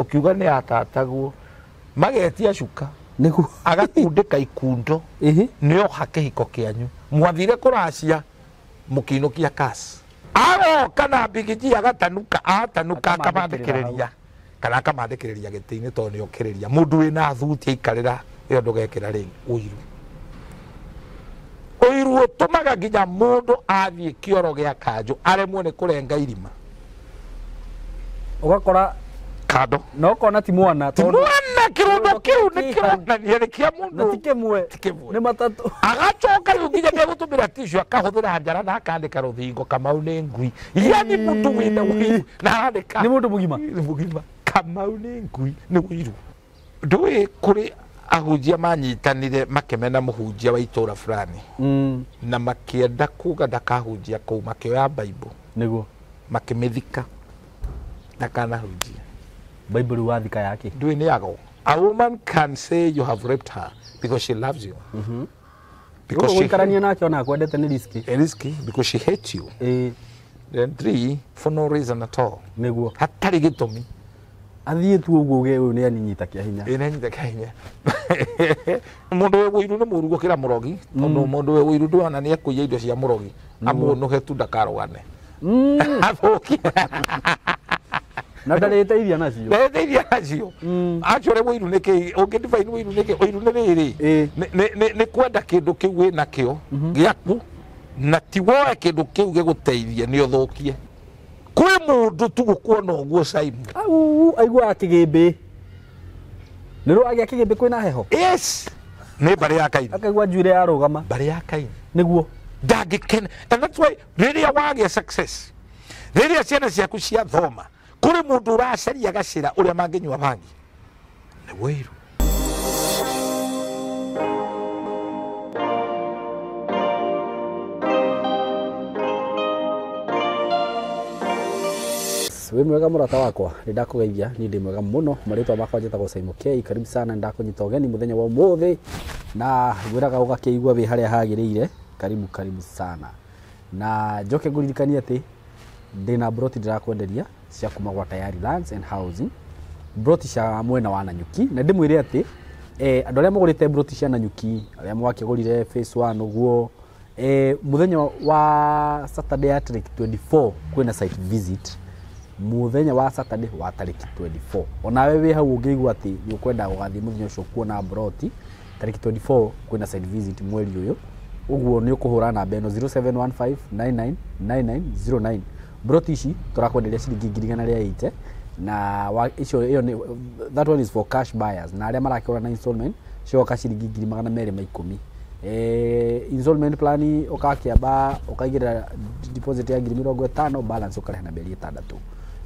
Ũkiuga nĩ atataguo magetia cuka. Nĩguo. Agatundĩka ikundo. Ĩhĩ. Nĩoha kĩhiko kĩanyu mwathire kũracia mũkĩinũkia cash agoka na mbigiji agatanuka atanuka. Akamandĩkĩrĩra. Akamandĩkĩrĩria kana akamandĩkĩrĩria gĩtĩ-inĩ tondũ nĩokĩrĩria mũndũ wĩna thuti aikarĩra ĩyo ndũgekĩra rĩngĩ. Ũiru, ũiru ũtũmaga nginya mũndũ athiĩ kĩoro gĩa kanjũ aremwo nĩ kũrenga irima. Ũgakora kando. Na ũkona ti mwana ti tondũ mwana kĩrũndo kĩu nĩ kĩ hau. kĩronania nĩ kĩa Na mũndũ. ti kĩmwe. Ti kĩmwe. Nĩ matatũ. Agacoka rĩu nginya nĩegũtũmĩra tissue akahũthĩra njara na akandĩka rũthingo Kamau nĩ ngui, yani mũndũ wĩna ũiru na arandĩka. Nĩ mũndũ mũgima. Nĩ mũgima. Kamau nĩ ngui, nĩ ũiru. Ndũĩ kũrĩ ahunjia manyitanire makĩmena mũhunjia wa itũra fulani na makĩenda kuga ndakahunjia kũu, makĩoya Bible. Nĩguo. Makĩmĩthika ndakanahunjia. Bible wathika yake. Ndũĩ nĩ ago. A woman can say you have raped her because she loves you, because she Gũikarania nake ona akwendete nĩ riski. risky because she hates you. Ĩĩ. Then three, for no reason at all. Nĩguo. Hatarĩ gĩtũmi. Athiĩ tu ũguo uge ũyũ nĩ aninyita kĩa hinya. Ĩnanyita kĩa hinya. Mũndũ wĩ ũiru nĩ mũũru gũkĩra mũrogi, tondũ mũndũ wĩ ũiru ndũrona nĩ ekũiya indo cia mũrogi amũnũhe tu ndakarũgane athũkie. Na ndarĩteithia nacio. Ndeteithia nacio. Actually ũiru nĩ kĩ? Ũngĩ define ũiru nĩ kĩ? Ũiru nĩ rĩrĩ, nĩ kwenda kĩndũ kĩu wĩ nakĩo gĩaku na ti woe kĩndũ kĩu gĩgũteithie nĩ ũthũkie. Kwĩ mũndũ tu gũkuona ũguo Simon. Au aiguaga kĩgĩmbĩ. Nĩ rũagĩa kĩgĩmbĩ kwĩna heho. Yes, nĩ mbarĩ ya Kaini. Akaigua njuĩrĩ yarũgama. Mbarĩ ya Kaini. Nĩguo. Ndangĩkena, and that's why rĩrĩa wagĩa success, rĩrĩa ciana ciaku ciathoma, kũrĩ mũndũ ũracaria gacĩra ũrĩa mangĩnyua bangi. Nĩ wĩiru. Wĩ mwega mũrata wakwa, nĩ ndakũgeithia, niĩ ndĩ mwega mũno. Marĩtwa makwa njĩtagwo Simon K. Karibu sana, nĩ ndakũnyita ũgeni mũthenya wa ũmũthĩ na ngwĩraga ũgakĩigua wĩ harĩa hagĩrĩire. Karibu karibu sana. Na njoke ngũririkanie atĩ ndĩna broti ndĩrakwenderia cia kuma gwa Tayari Lands and Housing, broti cia mwena wa Nanyuki, na ndĩmwĩre atĩ andũ arĩa mũgũrĩte broti cia Nanyuki, arĩa mwakĩgũrire phase 1 ũguo, mũthenya wa Saturday ya tarĩki 24 kwĩna site visit. Mũthenya wa Saturday wa tarĩki 24, onawe wĩ hau ũngĩigua atĩ nĩ ũkwenda gũgathiĩ mũthenya ũcio kuona broti, tarĩki 24 kwĩna site visit mweri ũyũ. Ũguo nĩ ũkũhũra namba ĩno 0715999909. Broti ici tũrakwenderia ciringi 180,000 na wa, icio ĩyo nĩ, that one is for cash buyers, na arĩa marakĩgũra na installment cioka ciringi 210,000. Installment plan ũgakĩamba ũkaigĩrĩra deposit ya 50,000, balance ũkarĩha na mĩeri 6,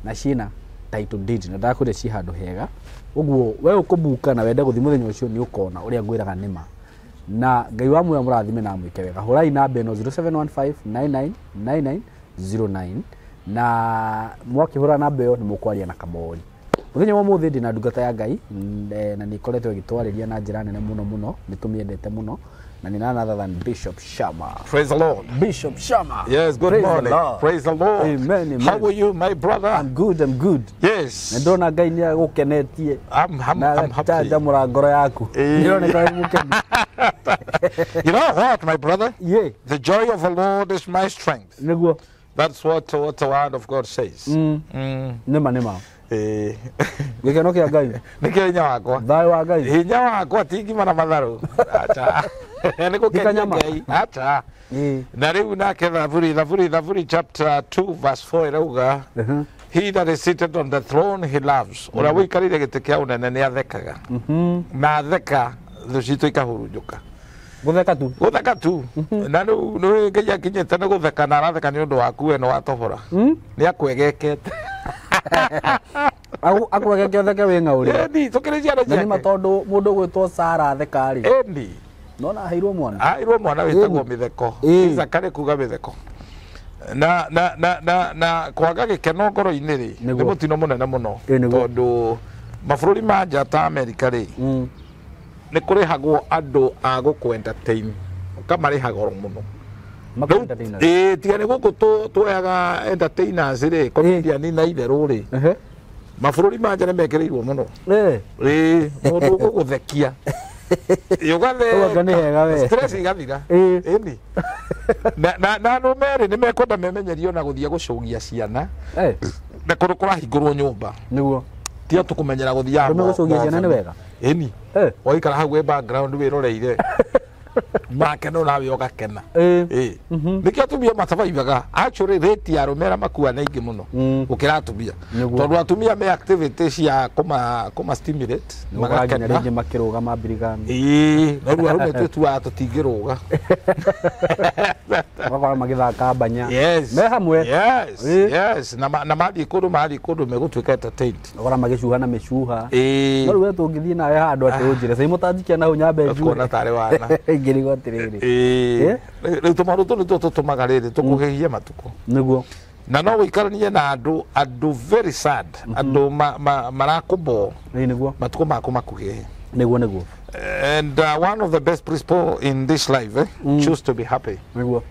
na ciĩna title deed na ndakwĩra ciĩ handũ hega. Ũguo we ũkũbuka na wende gũthiĩ mũthenya ũcio nĩ ũkona ũrĩa ngwĩraga nĩma, na Ngai wa muoyo mũrathime na amwĩke wega. Hũrai namba ĩno 0715999909 na mwakĩhũra namba ĩyo nĩ mũkwaria na Kamori. Mũthenya wa ũmũthĩ ndĩna ndungata ya Ngai na nĩ ĩkoretwo ĩgĩtwarĩria na njĩra nene mũno mũno, nĩ tũmĩendete mũno, na nĩ none other than Bishop Shama. Praise the Lord. Bishop Shama. Yes, good Praise the morning. Lord. Praise the Lord. Amen, amen. How are you, my brother? I'm good, I'm good. Yes. Nĩ ndona Ngai nĩ agũkenetie I'm, na I'm happy. agacanjamũra ngoro yaku. Ĩĩ. Nĩroneka wĩ mũkenu. You know what, my brother? Ye. The joy of the Lord is my strength. Nĩguo. That's what the word of God says. Nĩma nĩma. Eh. Gĩkeno kĩa Ngai. Nĩkĩo hinya wakwa. Thayũ wa Ngai. Hinya wakwa ti ngima na matharũ. Acha. Nĩ gũkenia kanyama. Ngai. Acha. Ĩĩ. Na rĩu nake Thaburi chapter 2 verse 4 ĩrauga, "He that is seated on the throne, he loves." Ũrĩa ũikarĩire gĩtĩ kĩa ũnene nĩ athekaga. Na atheka thũ citũ ikahurunjũka. Gũtheka tu. Gũtheka tu. Na rĩu nĩ Ngai akinyĩte nĩ gũtheka na aratheka nĩ ũndũ waku we nĩ watobora. Nĩ akwegekete. Akwegeke ũtheke wĩ ng'aũrĩra. Ĩni tũkĩrĩ ciana Na nĩma ciake. tondũ mũndũ ũgwĩtwo Sara atheka rĩ, Ĩni. nona aheirwo mwana. Airwo mwana wĩtagwo mĩtheko. Ĩĩ. Isaka nĩ kuga mĩtheko. Na kwaga gĩkeno ngoro-inĩ rĩ, nĩ Nĩguo. mũtino mũnene mũno. Ĩĩ, nĩguo. Tondũ mabũrũri ma nja ta Amerika rĩ, nĩ kũrĩhagwo andũ a gũkũ entertain, ũkamarĩha goro mũno. Maka-entertainers. Ĩĩ, tiga nĩ gũkũ tuoyaga entertainers rĩ, comedian na itherũ rĩ, Ehe. Mabũrũri ma nja nĩ mekĩrĩirwo mũno. Eh. Ĩĩ, mũndũ ũgũgũthekia. Ũgaka nĩ hega we. Stress igathira. Ĩĩ. Ĩni. Na andũ merĩ nĩ mekwenda memenyerio na gũthiĩ gũcũgia ciana Eh. na kũndũ kũrahingũrwo nyũmba. Nĩguo. Ti atĩ kũmenyera gũthiaga. Arũme gũcũgia ciana nĩ wega? Ĩni. Eh. Waikara hau wĩ background wĩroreire. Makena nawe ũgakena. Ĩĩ. Ĩĩ. Nĩkĩo atumia matabaibaga. Actually rate ya arũme arĩa makua nĩ aingĩ mũno gũkĩra atumia. Nĩguo. Tondũ atumia me activity cia kũma stimulate Nĩguo nginya magakena. rĩngĩ makĩrũgama mbirigani. Ĩĩ, no rĩu arũme twĩtuaga tũtingĩrũga. Ũgakora magĩthaka mbanya. Yes. Me hamwe. Yes. Ĩĩ. Yes. Na mathiĩ kũndũ mathiĩ kũndũ megũtuĩka entertained. Ũgakora magĩcuha na mĩcuha. Ĩĩ. No rĩu we tũngĩthiĩ nawe handũ atĩ ũnjĩre cai mũtanjikia na hau nyambe njuhe. Ũkuona tarĩ wana. Ingĩrigwo atĩrĩrĩ. Ĩĩ. Rĩu tũmaũndũ tũu nĩtuo tũtũmaga rĩrĩ tũkũhĩhie matukũ. Nĩguo. Na no wĩikaranie na andũ andũ very sad, andũ marakũboo Ĩĩ nĩguo. matukũ maku makuhĩhe. Nĩguo nĩguo. And one of the best principle in this life, choose to be happy. Nĩguo.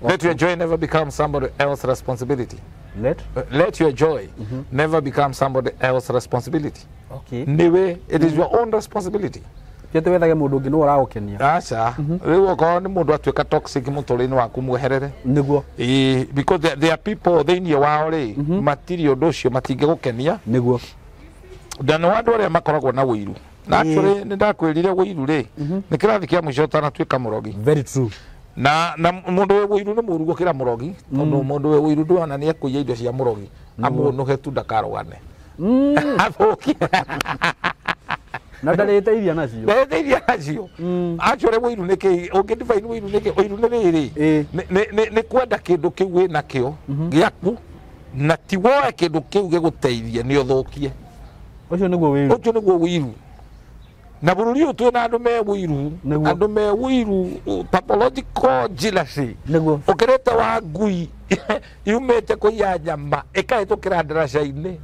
Let your joy never become somebody else's responsibility. Let? Let your joy never become somebody else's responsibility. Okay. Niwe, it is your own responsibility. Ti atĩ wethage mũndũ ũngĩ nĩwe ũragũkenia. Aca, rĩu okorwo nĩ mũndũ atuĩka toxic mũtũrĩre-inĩ waku mweherere. Nĩguo. Ĩĩ, because there are people thĩinĩ wao rĩ, matirĩ ũndũ ũcio matingĩgũkenia. Nĩguo. Na nĩ andũ arĩa makoragwo na ũiru. Na actually nĩ ndakwĩrire ũiru rĩ, nĩ kĩrathi kĩa mũico ũtanatuĩka mũrogi. Very true. Na mũndũ wĩ ũiru nĩ mũũru gũkĩra mũrogi, tondũ mũndũ wĩ ũiru ndwona nĩ ekũiya indo cia mũrogi, amũnũhe tu ndakarũgane. Athũkie. Na ndarĩteithia nacio. Ndarĩteithia nacio. Actually ũiru nĩ kĩĩ? Ũngĩ define ũiru nĩ kĩĩ? Ũiru nĩ rĩrĩ, nĩ kwenda kĩndũ kĩu wĩ nakĩo gĩaku, na ti woe kĩndũ kĩu gĩgũteithie nĩ ũthũkie. Ũcio nĩguo ũiru. Ũcio nĩguo ũiru. Na bũrũri ũyũ twĩna andũ me ũiru, andũ me ũiru, pathological jealousy. Nĩguo. Ũkĩrĩte wa ngui yumĩte kũiya nyama ĩkahĩtũkĩra ndaraca-inĩ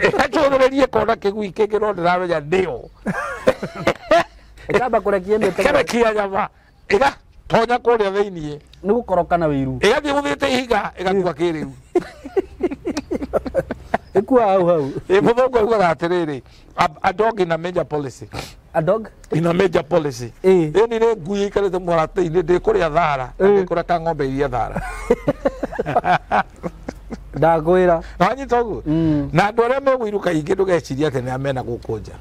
ĩgacũthĩrĩria ĩkona kĩgui kĩngĩ no ndĩramenya nĩyo. Ĩkamba kũrekia mĩtego. Ĩkarekia nyama ĩgatonya kũrĩa thĩiniĩ. Nĩ gũkoroka na ũiru. Ĩgathiĩ gũthiĩte ihiga ĩgakua kĩrĩu. Ĩkua hau hau. Mũthũngũ augaga atĩrĩrĩ, a dog in a major policy. A dog? In a major policy. Ĩni nĩ ngui ĩikarĩte mũharatĩ-inĩ ndĩkũrĩa thara, ndĩkũreka ng'ombe irie thara. Ndakwĩra. Wanyita ũguo? Na andũ arĩa me ũiru kaingĩ ndũgecirie atĩ nĩ amena gũkũ nja.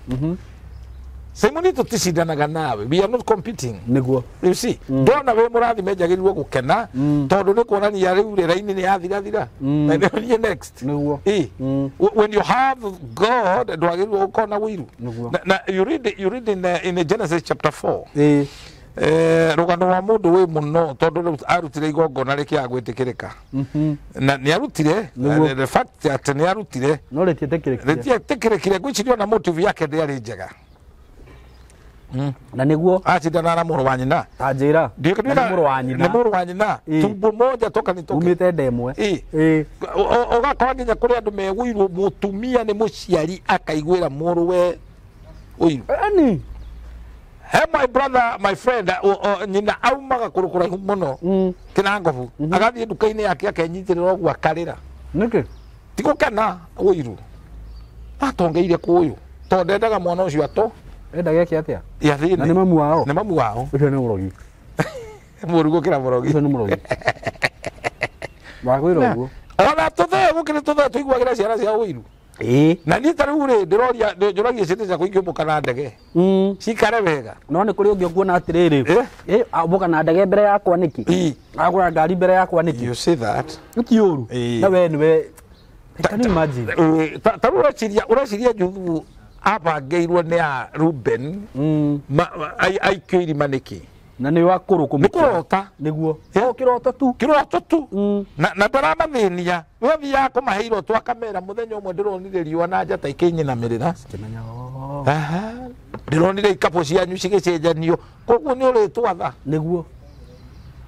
Simoni tũticindanaga nawe. We are not competing. Nĩguo. You see, ndona wĩ mũrathime njagĩrĩirwo gũkena tondũ nĩ kuonania rĩu rĩ raini nĩ yathirathira. Na nĩ next. Nĩguo. When you have God ndwagĩrĩirwo gũkorwo na ũiru. Na you read in Genesis chapter 4. Rũgano rwa mũndũ wĩ mũno tondũ rĩu arutire igongona rĩkĩaga gwĩtĩkĩrĩka. Na nĩ arutire, the fact atĩ nĩ arutire. No rĩtietĩkĩrĩkire. Rĩtietĩkĩrĩkire, ngwĩciria ona motive yake ndĩarĩ njega. Na nĩguo acindana na mũrũ wa nyina. Ta njĩra. Nĩ mũrũ wa nyina. Nĩ mũrũ wa nyina. Tumbo moja toka nitoke. Umĩte nda ĩmwe. Ũgakora nginya kũrĩ andũ me ũiru, mũtumia nĩ mũciari akaiguĩra mũrũwe ũiru. Eni. He my brother, my friend, nyina aumaga kũrũ kũraihu mũno Kĩnangobu. Agathiĩ nduka-inĩ yake akenyitĩrĩra ũguo akarĩra. Nĩkĩ? Ti gũkena ũiru. Atongeire kũyũ. Tondũ ndendaga mwana ũcio ato. Endaga eke atĩa? Ya thĩinĩ. Na nĩ mamu wao. Nĩ mamu wao. Ũcio nĩ mũrogi. Mũru gũkĩra mũrogi. Ũcio nĩ mũrogi. Wakwĩra ũguo. Ona tũthee gũkĩrĩ tũthee tũiguagĩra ciana cia ũiru. Ĩĩ. Na niĩ ta rĩu rĩ ndĩroria njũragia ciana ciakwa ingĩũmbũka na ndege. Cikare wega. No nĩ kũrĩ ũngĩ ũkuona atĩrĩrĩ. Ĩ ambũka na ndege mbere yakwa nĩkĩ? Agũra ngari mbere yakwa nĩkĩ? You see that? Ti ũru. Na we nĩwe. Can you imagine? Ta rĩu ũreciria Juthu abangĩirwo nĩ a Ruben aikio irima nĩkĩ? Na nĩ wakũrũ kũmũkĩra. Nĩ kũrota. Nĩguo. O kĩroto tu. Kĩroto tu. Na ndaramathĩnia. We athiaga kũmahe iroto akamera mũthenya ũmwe ndĩronire riũa na njata ikĩnyinamĩrĩra. Ndĩronire ikabũ cianyu cigĩcenjanio. Koguo nĩ ũrĩtwatha. Nĩguo.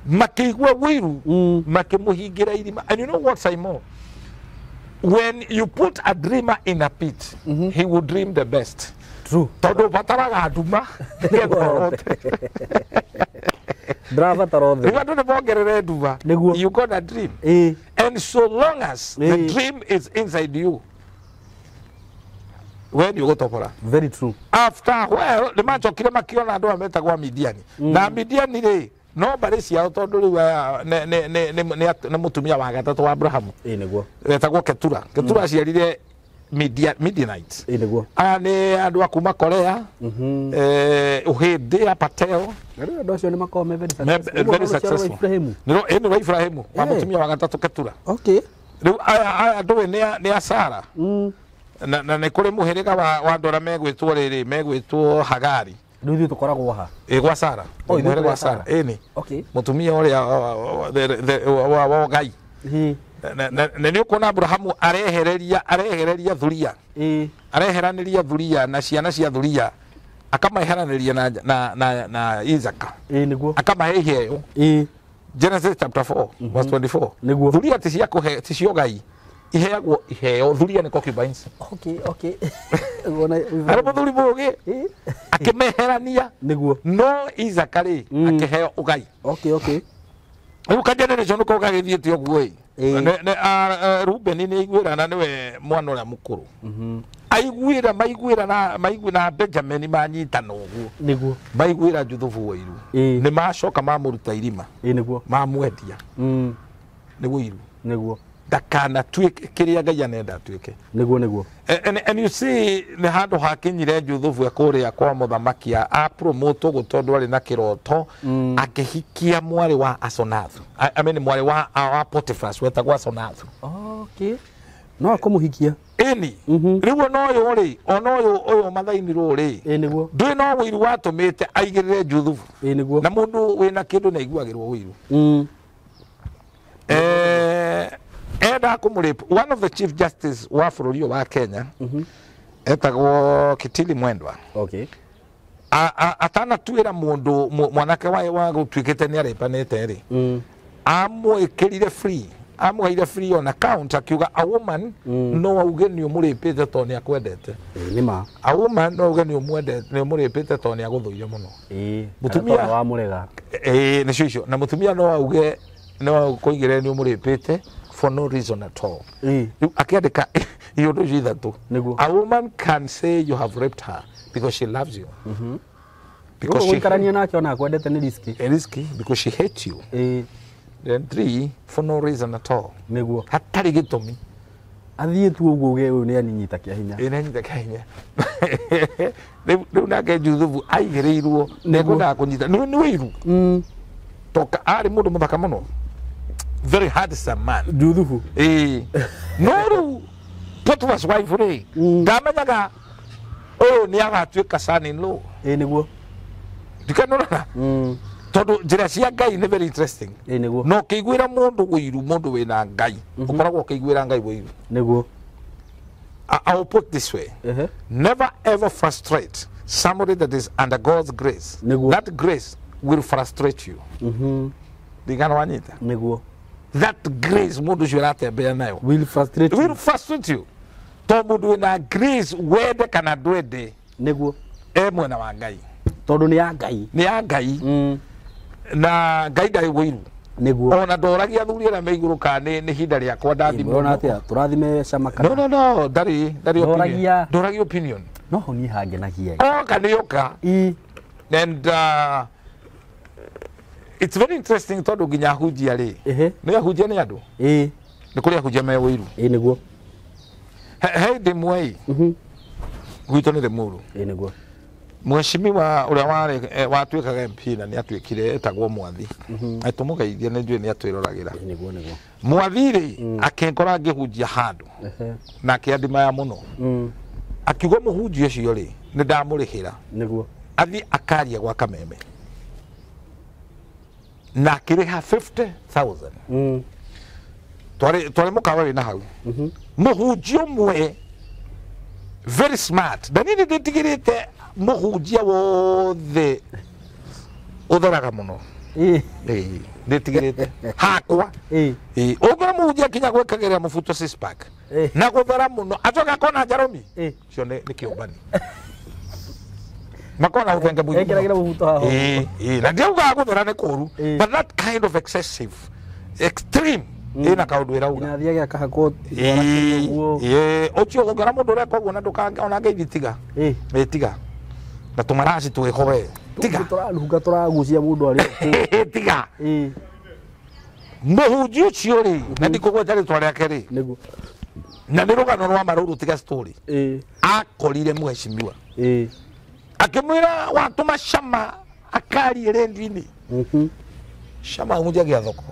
Makĩigua ũiru, makĩmũhingĩra irima. And you know what, Simon? When you put a dreamer in a pit, he will dream the best. True. Tondũ ũbataraga nduma nĩgetha ũrote. Ndĩrabatara ũtheri. Rĩu andũ nĩ mongerere nduma. Nĩguo. You got a dream. And so long as the dream is inside you, We nĩ ũgũtobora. Very true. After a while nĩ macokire makiona andũ aya metagwo Amidiani. Na Amidiani rĩ, no mbarĩ ciao tondũ rĩu aya nĩ mũtumia wa gatatũ wa Abrahamu. Ĩĩ nĩguo. Wetagwo Ketura. Ketura aciarire Midianites. Ĩĩ nĩguo. Aya nĩ andũ a kuma Korea, Ũhĩndĩ a Patel. Na rĩu andũ acio nĩ makoragwo me very successful. Very Ũguo no rũciaro rwa successful. Ibrahimu. Nĩ rwa Ibrahimu wa mũtumia wa gatatũ Ketura. Okay. Rĩu aya ndũĩ nĩ a Sara. Na nĩ kũrĩ mũhĩrĩga wa andũ arĩa megwĩtwo rĩrĩ, megwĩtwo Hagari. Rĩu ithuĩ tũkoragwo ha? Ĩ gwa Sara. Oh, ithuĩ Mũhĩrĩga wa tũrĩ Sara. Sara. Ĩni. Okay. Mũtumia ũrĩa wa Ngai. Na nĩ ũkuona Abrahamu arehereria thuria. Areheranĩria thuria na ciana cia thuria. Akamaheranĩria na Isaka. Ĩĩ nĩguo. Akamahe iheo. Genesis chapter 4 verse 24. Nĩguo. Thuria ti cia kũhe, ti cio Ngai. Iheagwo iheo, thuria nĩ concubines. Okay, okay. Wona Arĩ mũthuri mũũgĩ akĩmeherania. Nĩguo. No Isaka rĩ, akĩheo ũgai. Okay, okay. Rĩu ka generation kau gagĩthiĩte ũguo ĩ. Reuben nĩ aiguĩra na nĩwe mwana ũrĩa mũkũrũ. Aiguĩra, maiguĩra na maiguĩra na Benjamin manyitana ũguo. Nĩguo. Maiguĩra Juthubu ũiru. Nĩ macoka mamũruta irima. Ĩĩ nĩguo. Mamwendia. Nĩ ũiru. Nĩguo. Ndakanatuĩke kĩrĩa Ngai anenda atuĩke. Nĩguo, nĩguo. And you see nĩ handũ hakinyire Juthubu kũrĩa kwa mũthamaki a promote ũguo tondũ arĩ na kĩroto, akĩhikia mwarĩ wa Asonathu. I mean mwarĩ wa Potiphar wetagwo Asonathu. Okay. No akũmũhikia. Ĩni. Rĩu ona ũyũ rĩ, ona ũyũ ũyũ mathainirwo rĩ. Ĩĩ nĩguo. Ndũĩ no ũiru watũmĩte aigĩrĩre Juthubu. Ĩĩ nĩguo. Na mũndũ wĩna kĩndũ nĩ aiguagĩrwo ũiru. Enda kũmũrĩp one of the chief justice wa bũrũri ũyũ wa Kenya etagwo Kitili Mwendwa. Okay. Atanatuĩra mũndũ mwanake wa gũtuĩkĩte nĩ arepanĩte rĩ, amwĩkĩrire free, amũheire free on account, akiuga a woman no auge nĩ ũmũrĩpĩte tondũ nĩ akwendete. Ĩĩ nĩ ma. A woman no auge nĩ ũmwendete, nĩ ũmũrĩpĩte tondũ nĩ agũthũire mũno. Ĩĩ. Mũtumia- Kana tondũ wamũrega. Ĩĩ nĩcio icio. Na mũtumia no auge no kũigĩre nĩ ũmũrĩpĩte for no reason at all. Rĩu akĩandĩka iũndũ icio ithatũ. Nĩguo. A woman can say you have raped her because she loves you. Because she Gũikarania nake ona akwendete nĩ riski. Risky because she hates you. Then 3, for no reason at all. Nĩguo. Hatarĩ gĩtũmi. Athiĩ tu ũguo uge ũyũ nĩ aninyita kĩa hinya. Ĩ nĩ anyita kĩa hinya. Rĩu nake Juthubu aigĩrĩirwo nĩ ekwendaga kũnyita. Nĩ ũiru. Toka arĩ mũndũ mũthaka mũno. Very handsome man. Juthubu. Ĩĩ. No rĩu Potiphar's wife rĩ, ndamenyaga ũyũ nĩ agatuĩka son in law. Ĩĩ nĩguo. Ndikanũrora. Tondũ njĩra cia Ngai nĩ very interesting. Ĩĩ nĩguo. Na ũkĩiguĩra mũndũ ũiru, mũndũ wĩna Ngai, ũkoragwo ũkĩiguĩra Ngai ũiru. Nĩguo. I will put this way. Never ever frustrate somebody that is under God's grace. Nĩguo. That grace will frustrate you. Ndigana wanyita. Nĩguo. That grace mũndũ ũcio aratembea nayo will frustrate will you. frustrate you. Tondũ mũndũ wĩna grace wende kana ndwende Nĩguo. e mwena wa Ngai. Tondũ nĩ ya Ngai. Nĩ ya Ngai. Na Ngai ndarĩ ũiru. Nĩguo. Ona ndoragia athuri arĩa me igũrũ kana nĩ ihinda rĩakwa ndathimwo. Mũrona atĩa? Tũrathime cama kana? No, no, no, ndarĩ opinion. Ndoragia. Ndoragia opinion. No hau niĩ hangenagia. Oka nĩ oka. And it's very interesting tondũ nginya ahunjia rĩ. Nĩ ahunjia nĩ andũ? Nĩ kũrĩ ahunjia me ũiru. Ĩĩ nĩguo. He hĩndĩ ĩmwe ĩ. Gwitũ nĩ Rĩmuru. Ĩĩ nĩguo. Mheshimiwa ũrĩa warĩ watuĩkaga MP na nĩ atuĩkire etagwo Mwathi. Tũmũgeithie nĩ njũĩ nĩ atwĩroragĩra. Ĩĩ nĩguo, nĩguo. Mwathi rĩ, akĩngora ngĩhunjia handũ. Na akĩandimaya mũno. Akiuga mũhunjia ũcio rĩ, nĩ ndamũrĩhĩra. Nĩguo. Athiĩ akaria gwa Kameme. Na akĩrĩha 50,000. Twarĩ mũkawa wĩna hau. Mũhunjia ũmwe very smart. Na niĩ nĩ ndĩtigĩrĩte mũhunjia wothe ũtheraga mũno. Ĩĩ, ndĩtigĩrĩte. Hakwa. Ĩĩ, ũngĩona mũhunjia kinya gwĩkagĩrĩra mũbuto six pack. Na gũthera mũno, acoka akona njarũmi. Ũcio nĩ kĩũmbani. Makona ũthenge mũingĩ mũno. Ekĩragĩra mũbuto haha. Ĩĩ, ĩĩ, na ndiaugaga gũthera nĩ kũũru, but that kind of excessive, extreme. Ĩna kaũndũ ĩrauga. Nginya athiage akahakwo. Ĩĩ, ũcio ũngĩona mũndũ ũreka ũguo na ndũka ona ngeithi tiga. Ĩ tiga. Na tũmaraci twĩho we. Tiga. Tũraruga tũragucia mũndũ arĩ. Tiga. Mũhunjia ũcio rĩ, na ndikũgweta rĩtwa rĩake rĩ. Nĩguo. Na nĩ rũgano rwa marũrũ tiga story. Akorire mheshimiwa. Akĩmwĩra watũma Shama akarie redio-inĩ. Shama ahunjagia thoko.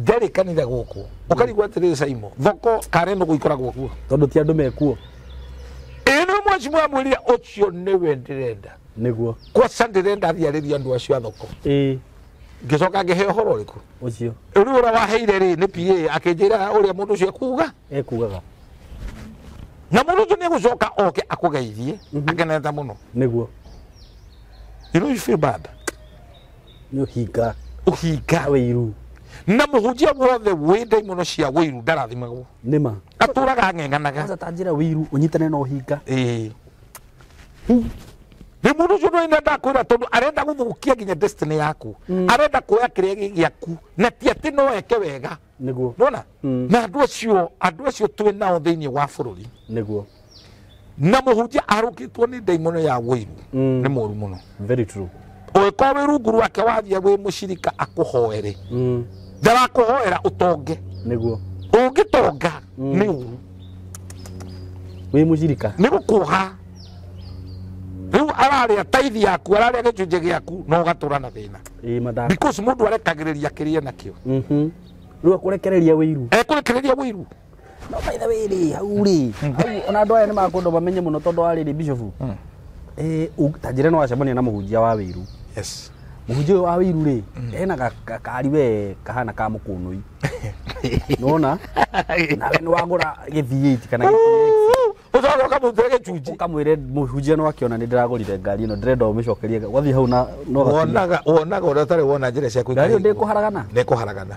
Ndarĩ kanitha gũkũ. Ũkarigwo atĩrĩrĩ Saimo, thoko kare nũgũ ikoragwo kuo. Tondũ ti andũ mekuo. Ĩĩ nĩ mheshimiwa amwĩrire ũcio nĩwe ndĩrenda. Nĩguo. Kwaca ndĩrenda athiĩ arĩrie andũ acio a thoko. Ngĩcoka ngĩheo ũhoro ũrĩkũ? Ũcio. Rĩu ũrĩa waheire rĩ nĩ PA akĩnjĩra ũrĩa mũndũ ũcio ekuga. Ekugaga. Na mũndũ ũcio nĩegũcoka oke akũgeithie akenete mũno. Nĩguo. You know you feel bad. Nĩ ũhinga. Ũhinga. Wĩiru. Na mũhunjia wothe wĩ ndaimono cia wĩiru ndarathimagwo. Nĩma. Atũraga ang'eng'anaga. Kwanza ta njĩra wĩiru ũnyitane na ũhinga. Ĩĩ. Nĩ mũndũ ũcio ndũrĩ ndakwĩra tondũ arenda gũthũkia nginya destiny yaku. Arenda kuoya kĩrĩa gĩ gĩaku na ti atĩ no eke wega. Nĩguo. Nĩwona? Na andũ acio twĩ nao thĩinĩ wa bũrũri. Nĩguo. Na mũhunjia arũkĩtwo nĩ ndaimono ya wĩiru. Nĩ mũru mũno. Very true. Ũngĩkorwo wĩ rungu rwake wathiĩ wĩ mũcirika akũhoere. Ndarakũhoera ũtonge. Nĩguo. Ũngĩtonga nĩ ũru. Wĩ mũcirika. Nĩ gũkũha. Rĩu ararĩa taithi yaku, ararĩa gĩcunjĩ gĩaku na ũgatũra na thĩna. Ĩĩ mathako. Because mũndũ arekagĩrĩria kĩrĩa nakĩo. Rĩu akũrekereria wĩiru. Ekũrekereria wĩiru. No by the way rĩ, hau rĩ, hau ona andũ aya nĩ makwenda mamenye mũno tondũ wa rĩrĩ Bishop. Ta njĩra no wacemania na mũhunjia wa wĩiru. Yes. Mũhunjia ũyũ wa wĩiru rĩ, ena gakari we kahana ka mũkũnũi. Nĩwona? Nawe nĩ wagũra gĩ-V8 kana gĩ-TX. Ũcoke ũkamũrutĩre gĩcunjĩ. Ũkamwĩre mũhunjia nĩ wakĩona nĩ ndĩragũrire ngari ĩno ndĩrenda ũmĩcokerie. Wathiĩ hau na no gakinya. Wonaga ũrĩa ũtarĩ wona njĩra cia Ngari ĩyo ndĩkũharagana? Nĩkũharagana.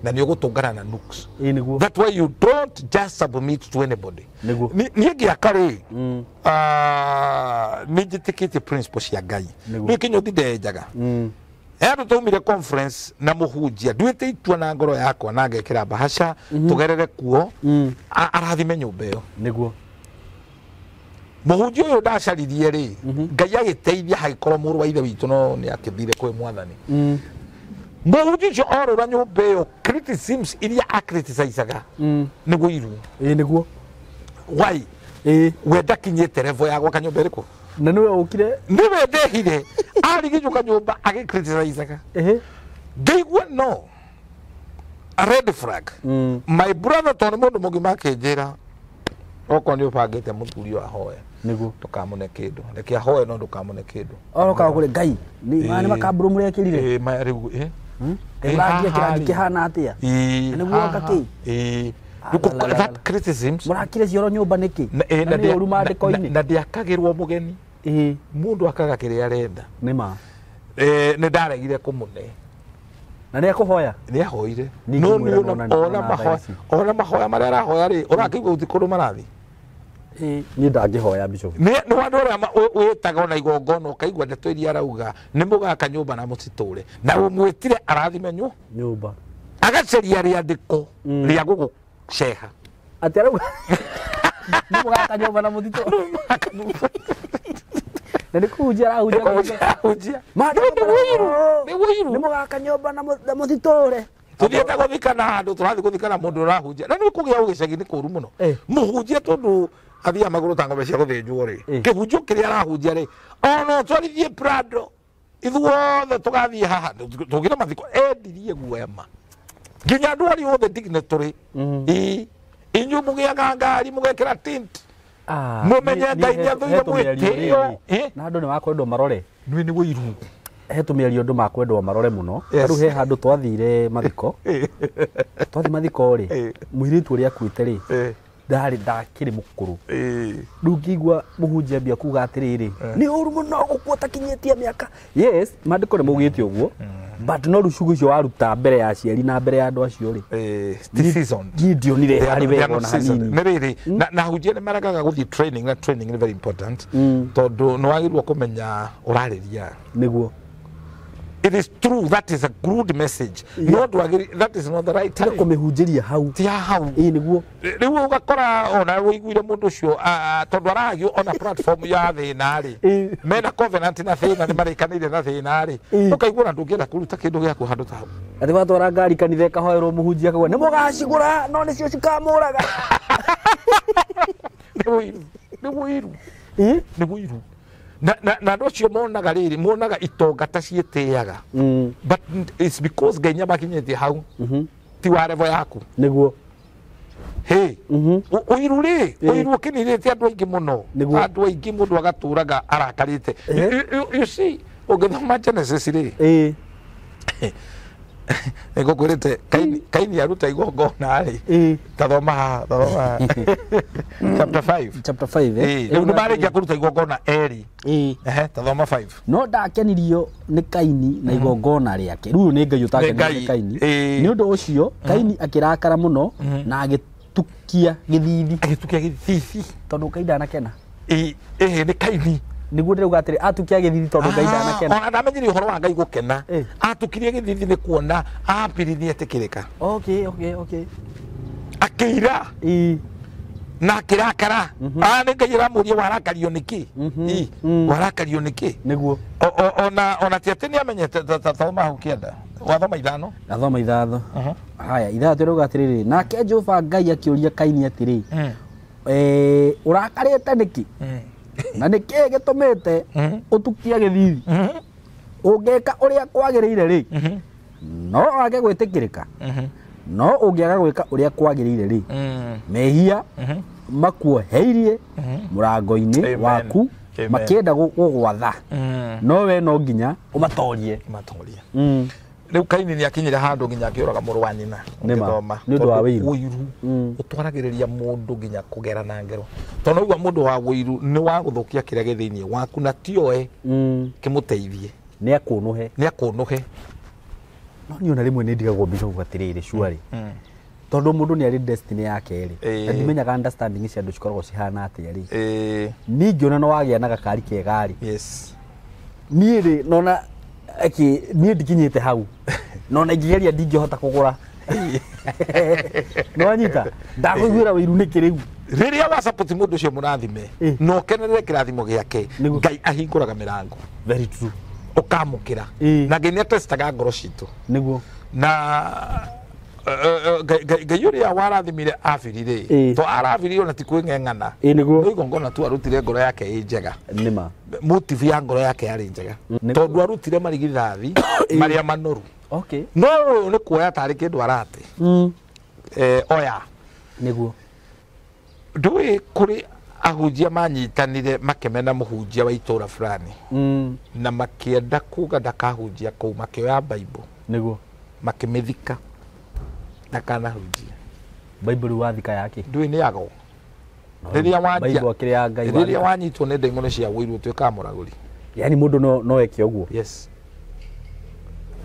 Na nĩ ũgũtũngana na nooks. Ĩĩ nĩguo. That's why you don't just submit to anybody. Nĩguo. Niĩ ngĩaka rĩ, nĩ njĩtĩkĩtie principle cia Ngai. Nĩ kĩnyũthi ndenjaga. Andũ twaumire conference na mũhunjia nduĩte itua na ngoro yakwa na ngekĩra bahasha tũgerere kuo arathime nyũmba ĩyo. Nĩguo. Mũhunjia ũyũ ndacaririe rĩ, Ngai agĩteithia hagĩkorwo mũrũ wa ithe witũ no nĩ akĩthire kwĩ mwathani. Mũhunjia ũcio orũra nyũmba ĩyo criticisms iria acriticizaga nĩ wĩiru. Ĩĩ nĩguo. Why? Ĩĩ. We ndakinyĩte level ya gwaka nyũmba ĩrĩkũ? Na nĩwe ũkire? Nĩwe ndehire. Arigicũka nyũmba agĩcriticizaga. Ngĩigua no. A red flag. My brother tondũ nĩ mũndũ mũgima akĩnjĩra okorwo nĩ ũbangĩte mũthuri ũyũ ahoe. Nĩguo. Ndũkamũne kĩndũ. Reke ahoe no ndũkamũne kĩndũ. Oroka kũrĩ Ngai. Nĩ maya nĩ makambũrũ mũrekĩrire. Ĩĩ maya rĩu ĩ. Ngai mũrakire kĩrangi kĩhana atĩa? Ĩĩ. Na nĩguo oka kĩ? Ĩĩ. That criticisms. Mũrakire cioro nyũmba nĩkĩ? Na nĩ ũru maandĩko-inĩ. Na ndĩakagĩrwo mũgeni. Mũndũ akaga kĩrĩa arenda. Nĩ ma. Nĩ ndaregire kũmũne. Na nĩ ekũhoya? Nĩ ahoire. No nĩ ona mahoya marĩa arahoya rĩ, ũrakĩigua gũtirĩ kũndũ marathiĩ. Niĩ ndangĩhoya Bishop. Nĩ andũ arĩa wĩtaga ona igongona ũkaigua ndeto iria arauga nĩ mũgaka nyũmba na mũcitũre. Na ũmwĩtire arathime nyũmba. Agacaria rĩandĩko rĩa gũgũceha. Atĩ arauga nĩ mũgaka nyũmba na mũtitũre. Na nĩ kũhunjia arahunjia. Nĩ wĩiru. Nĩ mũgaka nyũmba na mũtitũre. Tũthiĩte gũthikana handũ tũrathiĩ gũthikana mũndũ ũrahunjia. Na nĩ kũgĩa gĩcagi nĩ kũũru mũno. Mũhunjia tondũ athiaga magũrũ ta ng'ombe cia gũthĩnjwo rĩ. Kĩhunjio kĩrĩa arahunjia rĩ, ona ũtwarithie Prado ithuothe tũgathiĩ haha tũgĩre mathiko endirie guoya ma. Nginya andũ arĩa othe dignitary. Ĩĩ. Inyuĩ mũgĩaga ngari mũgekĩra tint. Mũmenye Ngai nĩ athũire mwĩtĩo. Na andũ nĩ makwendwo marore. Nĩ wĩiru. He tũmĩario andũ makwendwo marore mũno. Rĩu he handũ twathire mathiko. Twathiĩ mathiko rĩ, mũirĩtu ũrĩa akuĩte rĩ, ndarĩ ndakĩrĩ mũkũrũ. Rĩu ngĩigua mũhunjia ambia kuga atĩrĩrĩ, nĩ ũru mũno gũkua ũtakinyĩtie mĩaka. Yes, maandĩko nĩ maugĩte ũguo. But no rĩu ciugo icio waruta mbere ya aciari na mbere ya andũ acio rĩ. Niĩ ndionire harĩ wega ona hanini. Nĩ rĩrĩ, na ahunjia nĩ maregaga gũthiĩ training na training nĩ very important. Tondũ nĩ wagĩrĩirwo kũmenya ũrarĩria. Nĩguo. It is true, that is a good message. No ndwagĩrĩ, that is not the right tiga time. Kũmĩhunjĩria hau. Ti hau. Ĩĩ, nĩguo. Rĩu ũgakora ona wĩiguire mũndũ ũcio, tondũ aragio ona platform ya thĩna rĩ, mena covenant na thĩna, nĩ marĩkanĩire na thĩna rĩ, ũkaigua ona ndũngĩenda kũruta kĩndũ gĩaku handũ ta hau. Atĩ watwara ngari kanitha ĩkahoerwo, mũhunjia akauga nĩ mũgacigũra no nĩcio cikamũraga. Nĩ ũiru, nĩ ũiru. Ĩĩ. Nĩ ũiru na andũ acio monaga rĩrĩ, monaga itonga ta ciĩtĩaga, but it's because Ngai nĩamakinyĩtie hau, ti wa level yaku. Nĩguo. Hey, ũiru rĩ, ũiru ũkĩninĩte andũ aingĩ mũno. Nĩguo. Andũ aingĩ, mũndũ agatũraga arakarĩte. You see, ũngĩthoma Genesis rĩ, nĩngũkwĩrĩte Kaini aruta igongona rĩ. Tathoma haha, tathoma haha. Chapter 5. Chapter 5, eh? Rĩu nĩ marĩkia kũruta igongona eri. Ĩĩ. Ehe, tathoma 5. No ndakenirio nĩ Kaini na igongona rĩake. Rĩu nĩ Ngai ũtakenirio Nĩ Ngai, nĩ Kaini. Ĩĩ. Nĩ ũndũ ũcio Kaini akĩrakara mũno na agĩtukia gĩthithi. Agĩtukia gĩthithi. Tondũ Ngai ndanakena. Ĩĩ ĩĩ, nĩ Kaini. Nĩguo ndĩrauga atĩrĩ, atukia gĩthithi tondũ Ngai ndanakena. Ona ndamenyire ũhoro wa Ngai gũkena. Atukirie gĩthithi nĩ kuona Abiri nĩ etĩkĩrĩka. Okay. Akĩira na akĩrakara. Ah, nĩ Ngai ũramũria, warakario nĩkĩ? Ĩ, warakario nĩkĩ? Nĩguo. Ona ti atĩ nĩ amenyete. Thoma hau 9, wathoma 5. Gathoma 6. Haya, 6 ĩrauga atĩrĩrĩ, nake Jehova Ngai akĩũria Kaini atĩrĩ, ũrakarĩte nĩkĩ, na nĩkĩĩ gĩtũmĩte ũtukie gĩthithi? Ũngĩka ũrĩa kwagĩrĩire rĩ, no wage gwĩtĩkĩrĩka, no ũngĩaga gwĩka ũrĩa kwagĩrĩire rĩ, mehia makuoheirie mũrango-inĩ Amen. waku Amen. makĩenda gũgwatha, no we no nginya ũmatorie. Matoria. Rĩu Kaini nĩ akinyire handũ nginya akĩũraga mũrũ wa nyina. Nĩma. Ũngĩthoma. Nĩ ũndũ wa Tondũ wĩiru. ũiru ũtwaragĩrĩria mũndũ nginya kũgera na ngero, tondũ ũigua mũndũ wa wĩiru nĩ wa gũthũkia kĩrĩa gĩ thĩinĩ waku na tioe kĩmũteithie. Nĩ akũnũhe. Nĩ akũnũhe. No niĩ ona rĩmwe nĩ ndigagwo mbica uga atĩrĩrĩ, cuarĩ tondũ mũndũ nĩ arĩ destiny yake rĩ, na ndimenyaga understanding cia andũ cikoragwo cihana atĩa rĩ. Niĩ ngĩona no wagĩa na gakari kega rĩ, niĩ rĩ nona eki niĩ ndikinyĩte hau, nona ingĩgeria ndingĩhota kũgũra, nĩwanyita ndakũiguĩra wĩiru nĩkĩ rĩu? Rĩrĩa wa support mũndũ ũcio mũrathime na ũkenerere kĩrathimo gĩake, Nĩguo. Ngai ahingũraga mĩrango. Very true. Ũkamũkĩra. Na Ngai nĩ atestaga ngoro citũ. Nĩguo. Na Ngai ũrĩa warathimire Abiri rĩ, to arabiri ona ti kwĩng'eng'ana. Ĩĩ, nĩguo. No igongona tu arutire ngoro yake ĩ njega. Nĩma. Motive ya ngoro yake yarĩ njega, Nĩguo. tondũ arutire marigithathi marĩa manoru. No ũyũ nĩ kuoya tarĩ kĩndũ arate. Oya. Nĩguo. Ndũĩ kũrĩ ahunjia manyitanire makĩmena mũhunjia wa itũra fulani, na makĩenda kuga ndakahunjia kũu, makĩoya Bible, Nĩguo. makĩmĩthika ndakanahunjia. Bible wathika yake? Ndũĩ nĩ ago rĩrĩa wanjia Bible akĩrĩ ya Ngai rĩrĩa wathika. wanyitwo nĩ ndaimono cia wũiru ũtuĩkaga mũragũri. Yani mũndũ no eke ũguo? Yes,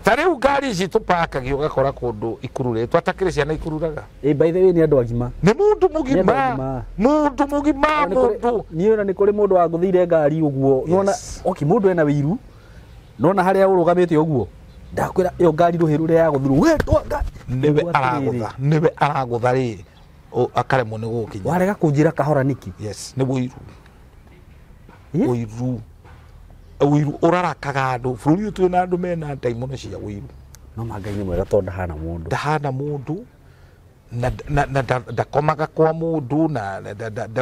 ta rĩu ngari ici tũpakagia ũgakora kũndũ ikururĩtwo atakĩrĩ ciana ikururaga. Ĩ, by the way, nĩ andũ agima. Nĩ mũndũ Nĩ andũ mũgima. agima. Mũndũ mũgima. Ona nĩ kũrĩ- Mũndũ. Niĩ ona nĩ kũrĩ mũndũ wangũthĩire ngari ũguo, nona okay, mũndũ ena wĩiru, nona harĩa ũrũgamĩte ũguo, ndakwĩra ĩyo ngari rũhĩ rũrĩa yagũthirwo we twa ngari. Nĩwe Nĩguo atĩrĩrĩ, aragũtha, nĩwe aragũtha rĩ, akaremwo nĩ gũgũkinya. Warega kũnjĩra kahora nĩkĩ? Yes, nĩ wũiru. Ĩ? Ũiru, ũiru ũrarakaga andũ. Bũrũri ũyũ twĩna andũ mena ndaimono cia ũiru. No ma Ngai nĩ mwega tondũ ndahana mũndũ. Ndahana mũndũ na ndakomaga kwa mũndũ na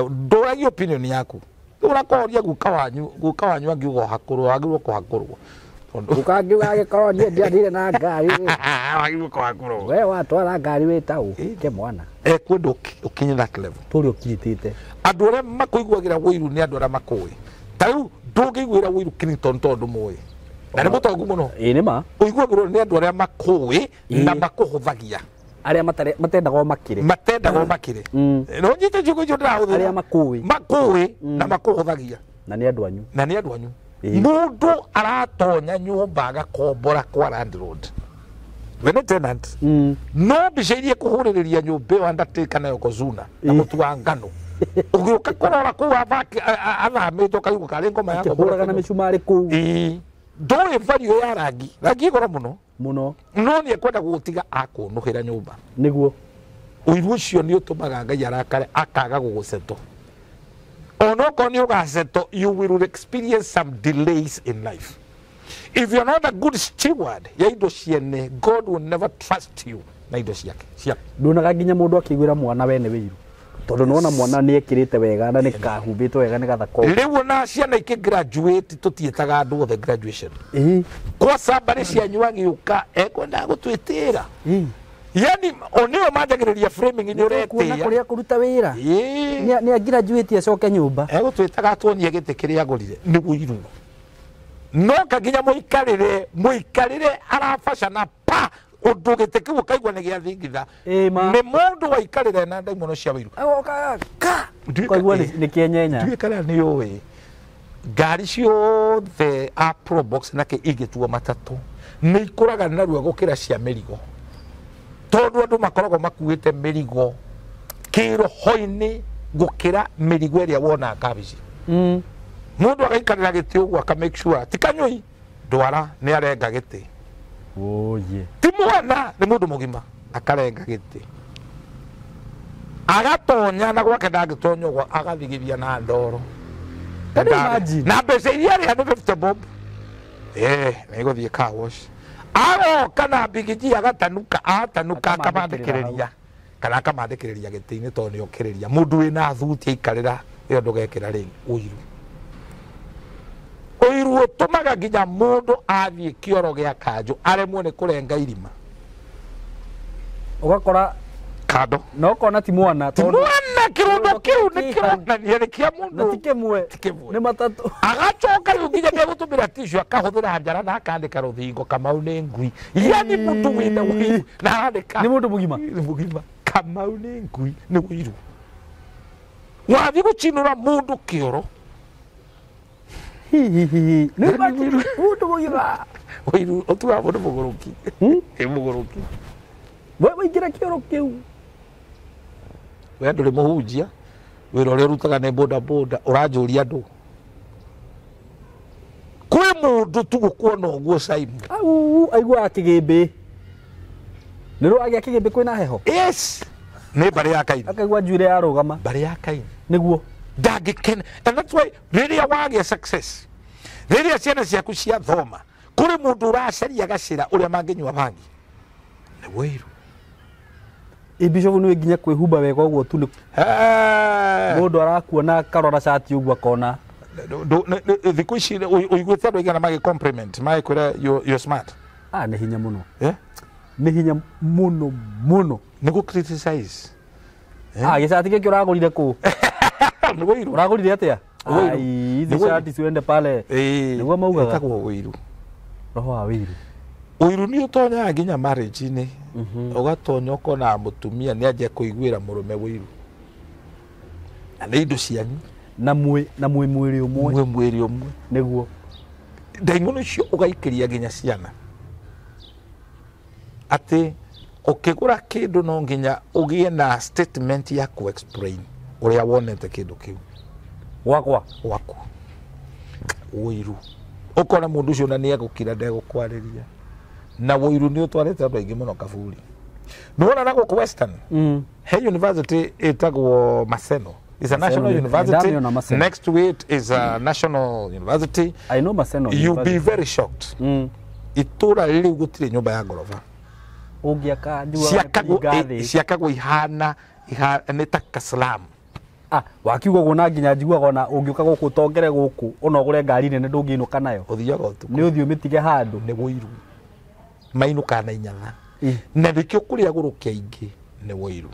ndũragia opinion yaku. Ũrakoria guka wanyu, guka wanyu angiuga ũhakũrwo, wagĩrĩirwo kũhakũrwo tondũ Ũkangiuga agĩkorwo niĩ ndiathire na ngari rĩ, wagĩrĩirwo kũhakũrwo. We watwara ngari wĩ taũ ke mwana. Ekwenda ũkinye that level. Tũrĩa ũkinyĩtĩte. Andũ arĩa makũiguagĩra ũiru nĩ andũ arĩa makũĩ. Ta rĩu ndũngĩiguĩra ũiru Clinton tondũ mũĩ na nĩ mũtongu mũno. Ĩ, nĩ ma. Ũiguagĩrwo nĩ andũ arĩa makũĩ na makũhũthagia. Arĩa matendaga makĩrĩ. Matendaga makĩrĩ. No nyite ciugo icio ndĩrahũthĩra. Arĩa makũĩ. Makũĩ na makũhũthagia. Na nĩ andũ anyu. Na nĩ andũ anyu. Mũndũ aratonya nyũmba agakombora kwa landlord, we nĩ tenant, no mbica iria kũhũrĩrĩria nyũmba ĩyo Undertaker nayo Kozuna na mũtu wa ngano, ũgĩũka kũrora kũu athamĩte ũkaigua karĩ ngoma ya akĩhũraga na mĩcumarĩ kũu. Ĩĩ. Ndũĩ value ya rangi. Rangi goro mũno. Mũno. No nĩ ekwenda gũgũtiga akũnũhĩra nyũmba. Nĩguo. Ũiru ũcio nĩ ũtũmaga Ngai arakare akaga gũgũceto. Onokorwo nĩ ũgaceto, you will experience some delays in life. If you're not a good steward ya indo ciene, God will never trust you na indo ciake. Nduonaga nginya mũndũ akĩiguĩra mwana wene wĩiru. Tondũ nĩwona mwana nĩ ekĩrĩte wega na nĩ kahumbĩtwo wega nĩ gathaka. Rĩu ona ciana ikĩ graduate tũtiĩtaga andũ othe graduation. Kwa somebody cianyu agĩũka ekwendaga gũtwĩtĩra. Yani onĩo manjagĩrĩria framing nĩ Kuona ũretĩĩa. kũrĩa kũruta wĩra. Nĩ agraduate acoke nyũmba. Egũtwĩtaga atuonie gĩtĩ kĩrĩa agũrire nĩ ũiru. No kaginya mũikarĩre arabacana pa ũndũ gĩtĩ kĩu ũkaigua nĩ gĩathingitha. Nĩ mũndũ waikarĩre na ndaimono cia wĩiru. Ũkaigua nĩ kĩenyenya. Ndiũĩ kana nĩ ũĩ ngari ciothe a Probox na kĩ ingĩtuo matatũ nĩ ikũraga narua gũkĩra cia mĩrigo. Tondũ andũ makoragwo makuĩte mĩrigo kĩroho-inĩ gũkĩra mĩrigo ĩrĩa wonaga kabici. Mũndũ agaikarĩra gĩtĩ ũguo aka make sure ti kanyũi ndwara nĩ arenga gĩtĩ. Oye. Ti mwana nĩ mũndũ mũgima akarenga gĩtĩ. Agatonya na gwake ndangĩtonya ũguo agathigithia na ndoro. Can you imagine? Na mbeca iria arĩha nĩ 50 bob. Nĩ gũthiĩ car wash. Agoka na bigiji agatanuka atanuka akamandĩkĩrĩria. Kana akamandĩkĩrĩria gĩtĩ-inĩ tondũ nĩ okĩrĩria. Mũndũ wĩna thuti aikarĩra ĩyo ndũgekĩra rĩngĩ ũiru. Ũiru ũtũmaga nginya mũndũ athiĩ kĩoro gĩa kanjũ aremwo nĩ kũrenga irima. Ũgakora kando. Na ũkona ti mwana Ti mwana kĩrũndo kĩu nĩ kĩronania nĩ kĩa mũndũ. Na ti kĩmwe. Ti kĩmwe. Nĩ matatũ. Agacoka rĩu nginya nĩegũtũmĩra tissue akahũthĩra njara na akandĩka rũthingo Kamau nĩ ngui. Yani mũndũ wĩna ũiru na arandĩka. Nĩ mũndũ mũgima. Nĩ mũgima. Kamau nĩ ngui nĩ ũiru. Wathiĩ gũcinũra mũndũ kĩoro. Hihihi. Nĩ mũndũ mũgima. Ũiru ũtuaga mũndũ mũgũrũki. Ĩ mũgũrũki. We waingĩra kĩoro kĩu. We ndũrĩ mũhunjia wĩra ũrĩa ũrutaga nĩ boda boda ũranjũria andũ. Kwĩ mũndũ tu gũkuona ũguo Simon. Au aiguaga kĩgĩmbĩ. Nĩ rũagĩa kĩgĩmbĩ kwĩna heho? Yes. Nĩ mbarĩ ya Kaini. Akaigua njuĩrĩ yarũgama. Mbarĩ ya Kaini. Nĩguo. Ndangĩkena. And that's why rĩrĩa wagĩa success, rĩrĩa ciana ciaku ciathoma, kũrĩ mũndũ ũracaria gacĩra ũrĩa mangĩnyua bangi. Nĩ wĩiru. Bishop nĩ nginya kwĩhumba wega ũguo tu nĩ mũndũ arakuona akarora cati ũguo akona. Thikũ ici ũiguĩte andũ aigana magĩ compliment magĩkwĩra you're smart. Nĩ hinya mũno. Nĩ hinya mũno mũno. Nĩ gũ criticize. Gĩcati gĩkĩ ũragũrire kũ? Nĩ wĩiru. Ũragũrire atĩa? Hizi cati ciende pale. Nĩguo maugaga. Ĩtagwo wĩiru. Roho wa wĩiru. Ũiru nĩ ũtonyaga nginya marriage-inĩ. Ũgatonya ũkona mũtumia nĩ anjia kũiguĩra mũrũme wĩiru. Na nĩ indo cianyu. Na mwĩ mwĩrĩ ũmwe. Mwĩ mwĩrĩ ũmwe. Nĩguo. Ndaimono icio ũgaikĩria nginya ciana. Atĩ ũkĩgũra kĩndũ no nginya ũgĩe na statement ya ku explain ũrĩa wonete kĩndũ kĩu. Gwakwa. Gwaku. Ũiru. Ũkona mũndũ ũcio na nĩ egũkira ndegũkwarĩria. Na ũiru nĩ ũtwarĩte andũ aingĩ mũno kaburi. Nĩwona na gũkũ Western. He university ĩtagwo Maseno. It's a national university. Next to it is a national university. I know Maseno. You'll be very shocked. Itũra rĩu gũtirĩ nyũmba ya ngoroba. Ũngĩaka ciakagwo ihana nĩ ta kaslam. Wakiuga ũguo na nginya njiguaga ona ũngĩũka gũkũ ũtongere gũkũ ona ũgũre ngari nene ndũngĩinũka nayo. Ũthiaga ũtukũ. Nĩ ũthiĩ ũmĩtige handũ. Nĩ wũiru. Mainũkaga na inyatha. Na nĩkĩo kũrĩa gũrũki aingĩ nĩ wũiru.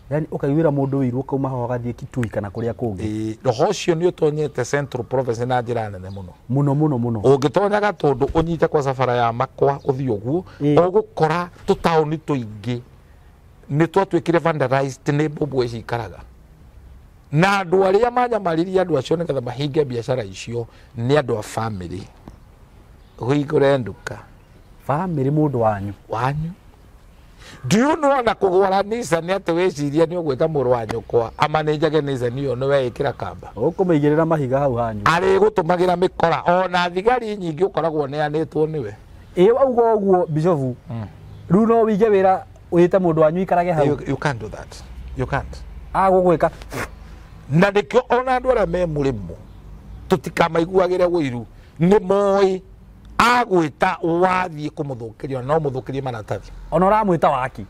Yani ũkaiguĩra mũndũ wĩiru ũkauma haha ũgathiĩ Kitui kana kũrĩa kũngĩ. Roho ũcio nĩ ũtonyete Central Province na njĩra nene mũno. Mũno mũno mũno. Ũngĩtonya Gatũndũ ũnyite kwa safara ya Makwa ũthiĩ ũguo ũgũkora tũtaũni tũingĩ nĩ twatuĩkire vandalized nĩ mbũmbũ ici ikaraga. Na andũ arĩa manyamaririe andũ acio nĩgetha mahinge biacara icio nĩ andũ a family. Ũhingũre nduka. Family mũndũ wanyu. Wanyu. Do you know na kũgũra Nissan atĩ wĩciria nĩ ũgwĩta mũrũ wa nyũkwa amanĩnjage Nissan ĩyo nĩ weĩkĩra kamba? Ũkũmĩigĩrĩra mahiga hau hanyu. Arĩgũtũmagĩra mĩkora ona thigari nyingĩ ũkoragwo neanĩtwo nĩwe. Ĩ wauga ũguo Bishofu, rĩu no wĩige wĩra wĩte mũndũ wanyu ikarage hau. You can't do that. You can't. Agũgwĩka. Na nĩkĩo ona andũ arĩa me mũrĩmo tũtikamaiguagĩre ũiru, nĩ moĩ agwĩta wathiĩ kũmũthũkĩria no mũthũkĩrie maratathi. Ona ũramwĩta waki.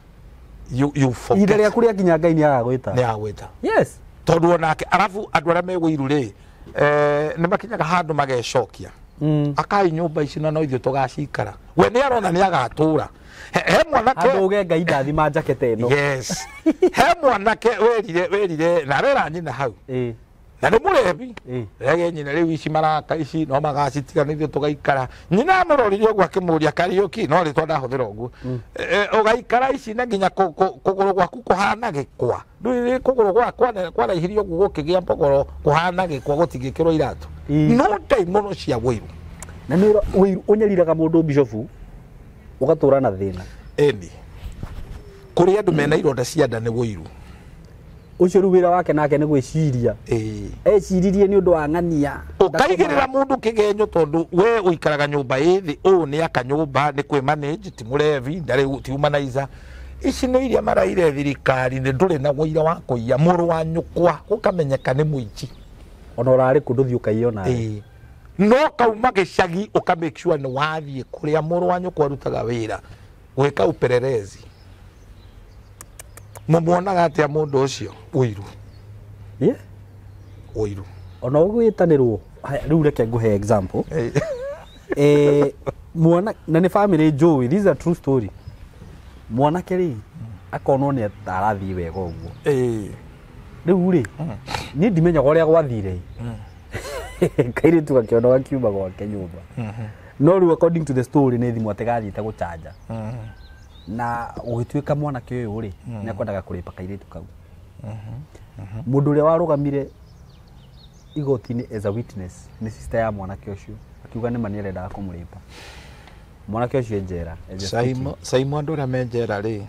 You forget. Ihinda rĩaku rĩakinya Ngai nĩ agagwĩta. Nĩ agagwĩta. Yes. Tondũ onake arabu andũ arĩa me ũiru rĩ, nĩ makinyaga handũ magecokia. Akai nyũmba ici na no ithuĩ tũgacikara. We nĩ arona nĩ agatũra. He mwanake andũ uge Ngai ndathima njakete ĩno. Yes. He mwanake werire na arera nyina hau. Na nĩ mũrebi. Rege nyina rĩu ici maraka ici no magacitiga nĩ ithuĩ tũgaikara. Nyina amũroririe ũguo akĩmũria Kariũki no rĩtwa ndahũthĩra ũguo. Ũgaikara ici na nginya kũgũrũ gwaku kũhana gĩkwa. Ndũĩ kũgũrũ gwakwa kwaraihirio ũguo gũkĩgĩa mbogoro kũhana gĩkwa gũtingĩkĩrwo iratũ. No ndaimono cia ũiru. Na nĩ ũiru ũnyariraga mũndũ Bishofu ũgatũra na thĩna. Ĩni. Kũrĩ andũ mena ironda cia nda nĩ ũiru. Ũcio rĩu wĩra wake nake nĩ gwĩciria. Eciririe nĩ ũndũ wa ng'ania. Ũkaigĩrĩra mũndũ kĩgenyo tondũ we ũikaraga nyũmba ĩ thĩ, ũũ nĩ aka nyũmba nĩ kwĩ manage, ti mũrebi, ndarĩ ti humanizer. Ici nĩ iria maraire thirikari nĩ ndũrĩ na ũira wa kũiya mũrũ wa nyũkwa ũkamenyeka nĩ mũici. Ona ũrarĩ kũ ndũthiĩ ũkaiya onawe. No kauma gĩcagi ũka make sure nĩ wathiĩ kũrĩa mũrũ wa nyũkwa arutaga wĩra gwĩka upelelezi. Mũmuonaga atĩa mũndũ ũcio? Ũiru. Ũiru. Ona ũgwĩtanĩrwo, rĩu reke ngũhe example. Mwana na nĩ family njũĩ, this is a true story. Mwanake rĩ akonwo nĩ arathiĩ wega ũguo. Rĩu rĩ niĩ ndimenyaga ũrĩa gwathire. Kairĩtu gakĩona gakiuma gwake nyũmba. No rĩu according to the story nĩ thimũ atĩ gathiĩte gũchanja. Na ũgĩtuĩka mwanake ũyũ rĩ nĩ akwendaga kũrĩpa kairĩtu kau. Mũndũ ũrĩa warũgamire igoti-inĩ as a witness nĩ sister ya mwanake ũcio akiuga nĩ ma nĩ arendaga kũmũrĩpa. Mwanake ũcio e njera. Saimo andũ arĩa me njera rĩ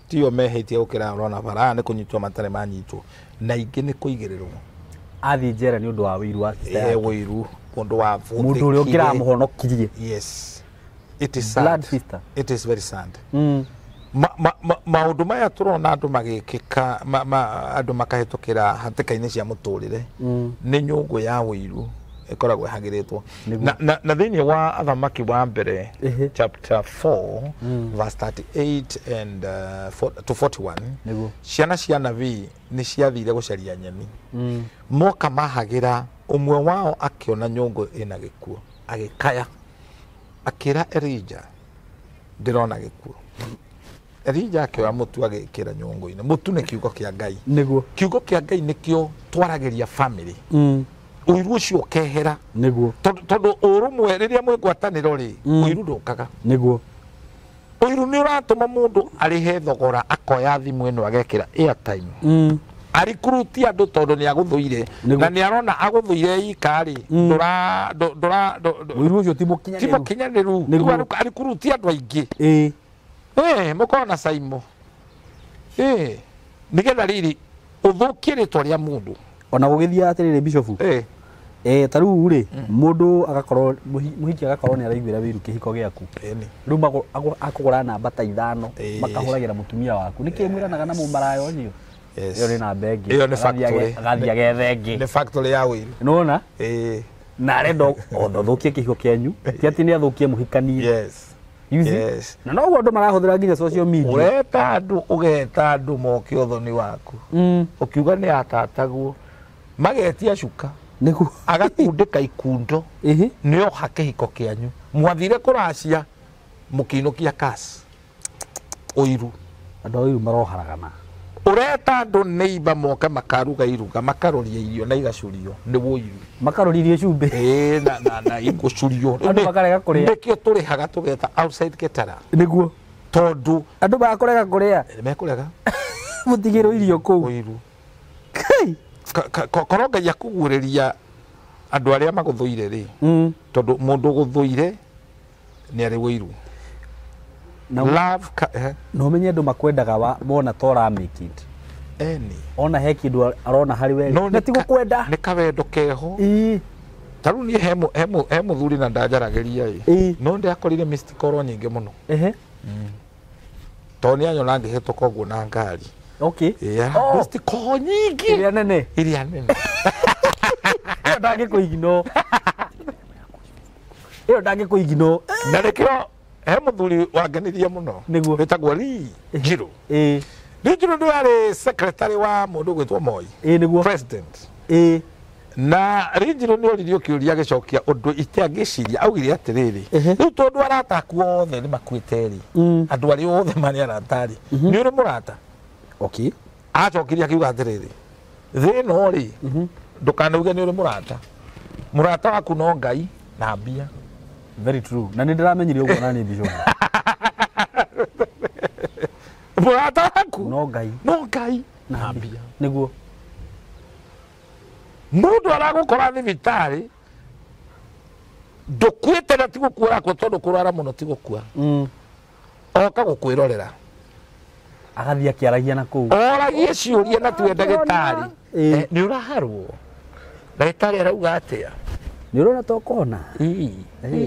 tio mehĩtie gũkĩra ũrona bara nĩ kũnyitwo matarĩ manyitwo na ingĩ nĩ kũigĩrĩrwo. Athiĩ njera nĩ ũndũ wa ũiru wa sister yake. Ũiru mũndũ wa mũndũ ũrĩa ũngĩramũhonokirie. Yes. It is sad. Blood sister. It is very sad. Maũndũ maya tũrona andũ magĩkĩka andũ makahĩtũkĩra hatĩka-inĩ cia mũtũrĩre nĩ nyũngũ ya ũiru ĩkoragwo ĩhagĩrĩtwo. Na thĩinĩ wa Athamaki wa mbere chapter 4 verse 38 and to 41 ciana cia nabii nĩ ciathire gũcaria nyeni. Moka mahagĩra ũmwe wao akĩona nyũngũ ĩna gĩkuũ agĩkaya akĩra Elija ndĩrona gĩkuũ. Elija akĩoya mũtu agĩkĩra nyũngũ-inĩ. Mũtu nĩ kiugo kĩa Ngai. Nĩguo. Kiugo kĩa Ngai nĩkĩo twaragĩria family. Ũiru ũcio ũkehera. Nĩguo. Tondũ ũrũmwe rĩrĩa mwĩ ngwatanĩro rĩ, ũiru ndũkaga. Nĩguo. Ũiru nĩ ũratũma mũndũ arĩhe thogora akoya thimũ ĩno agekĩra airtime. Arikuruti andũ tondũ nĩ agũthũire na nĩ arona agũthũire ika rĩ ndũra ũiru ũcio ti mũkinyanĩru. Ti mũkinyanĩru. Rĩu arikuruti andũ aingĩ. Mũkorwo na Saimo. Nĩgetha rĩrĩ ũthũkie rĩtwa rĩa mũndũ. Ona gũgĩthiĩ atĩrĩrĩ Bishofu. Ta rĩu rĩ mũndũ agakorwo mũhiki agakorwo nĩ araiguĩra wĩiru kĩhiko gĩaku. Rĩu akũgũra namba ta 5 makahũragĩra mũtumia waku. Nĩkĩ mwĩranaga na mũmaraya ũcio? Ĩyo nĩ namba ĩngĩ. Ĩyo nĩ factory. Agathiĩ agethe ĩngĩ. Nĩ factory ya ũiru. Nĩwona? Na arenda ũthũkie kĩhiko kĩanyu. Ti atĩ nĩ athũkie mũhikanie. Yes. Yes. Na noguo andũ marahũthĩra nginya social media. Ũreta andũ ũgeta andũ moke ũthoni waku. Ũkiuga nĩ atataguo. Magetia cuka. Nĩguo. Agakundĩka ikundo. Nĩ oha kĩhiko kĩanyu. Mwathire kũracia mũkĩinũkia cash. Ũiru. Andũ a ũiru maroharagana. Ũreta andũ neighbor moke makaruga iruga makaroria irio na igacurio nĩ ũiru. Makaroria irio cumbĩ. Na igũcurio. Andũ makarega kũrĩa. Nĩkĩo tũrĩhaga tũgeta outside caterer. Nĩguo. Tondũ andũ makũrega kũrĩa. Mekũrega. Mũtigĩrwo irio kũu. Ũiru. Korwo Ngai akũguũrĩria andũ arĩa magũthũire rĩ, tondũ mũndũ ũgũthũire nĩ arĩ ũiru. Love Na ũmenye andũ makwendaga mona ta ũra make it. Eni. Ona he kĩndũ arona harĩ we. No Na ti gũkwenda. Nĩ kawendo keho. Ĩĩ. Ta rĩu niĩ he mũthuri na ndanjaragĩria ĩ. Ĩĩ. No ndĩakorire missed call nyingĩ mũno. Ehe. Tondũ nĩanyona ngĩhĩtũka ũguo na ngari. Okay. Yeah. Oh. Missed call nyingĩ. Ĩrĩa nene. Ĩrĩa nene. Ĩyo ndangĩkũignore. Ĩyo ndangĩkũignore. Na nĩkĩo he mũthuri wangenirie mũno. Nĩguo. Wĩtagwo Lee Njiru. Ĩĩ. Lee Njiru nĩwe arĩ secretary wa mũndũ ũgwĩtwo Moi. Ĩĩ nĩguo. President. Ĩĩ. Na Lee Njiru nĩ oririo kĩũria agĩcokia ũndũ itangĩciria augire atĩrĩrĩ. Ehe. Rĩu tondũ arata aku othe nĩ makuĩte rĩ. Andũ arĩa othe marĩ arata rĩ. Nĩ ũrĩ mũrata? Okay. Acokirie akiuga atĩrĩrĩ. Thĩ ĩno rĩ, ndũkanauge nĩ ũrĩ mũrata. Mũrata waku no Ngai na mbia. Very true. Na nĩ ndĩramenyire ũguo na nĩ Bishop. Mũrata waku No Ngai no Ngai na mbia. Nĩguo. Mũndũ aragũkora thibitarĩ ndũkuĩte na ti gũkua ũrakua tondũ kũrwara mũno ti gũkua. Oka gũkwĩrorera. Agathiĩ akĩaragia na kũu. Oragie ciũria na tiwe ndagĩtarĩ. Ĩĩ. Nĩ ũraharwo. Ndagĩtarĩ arauga atĩa? Nĩ ũrona ta ũkona? Ĩĩ.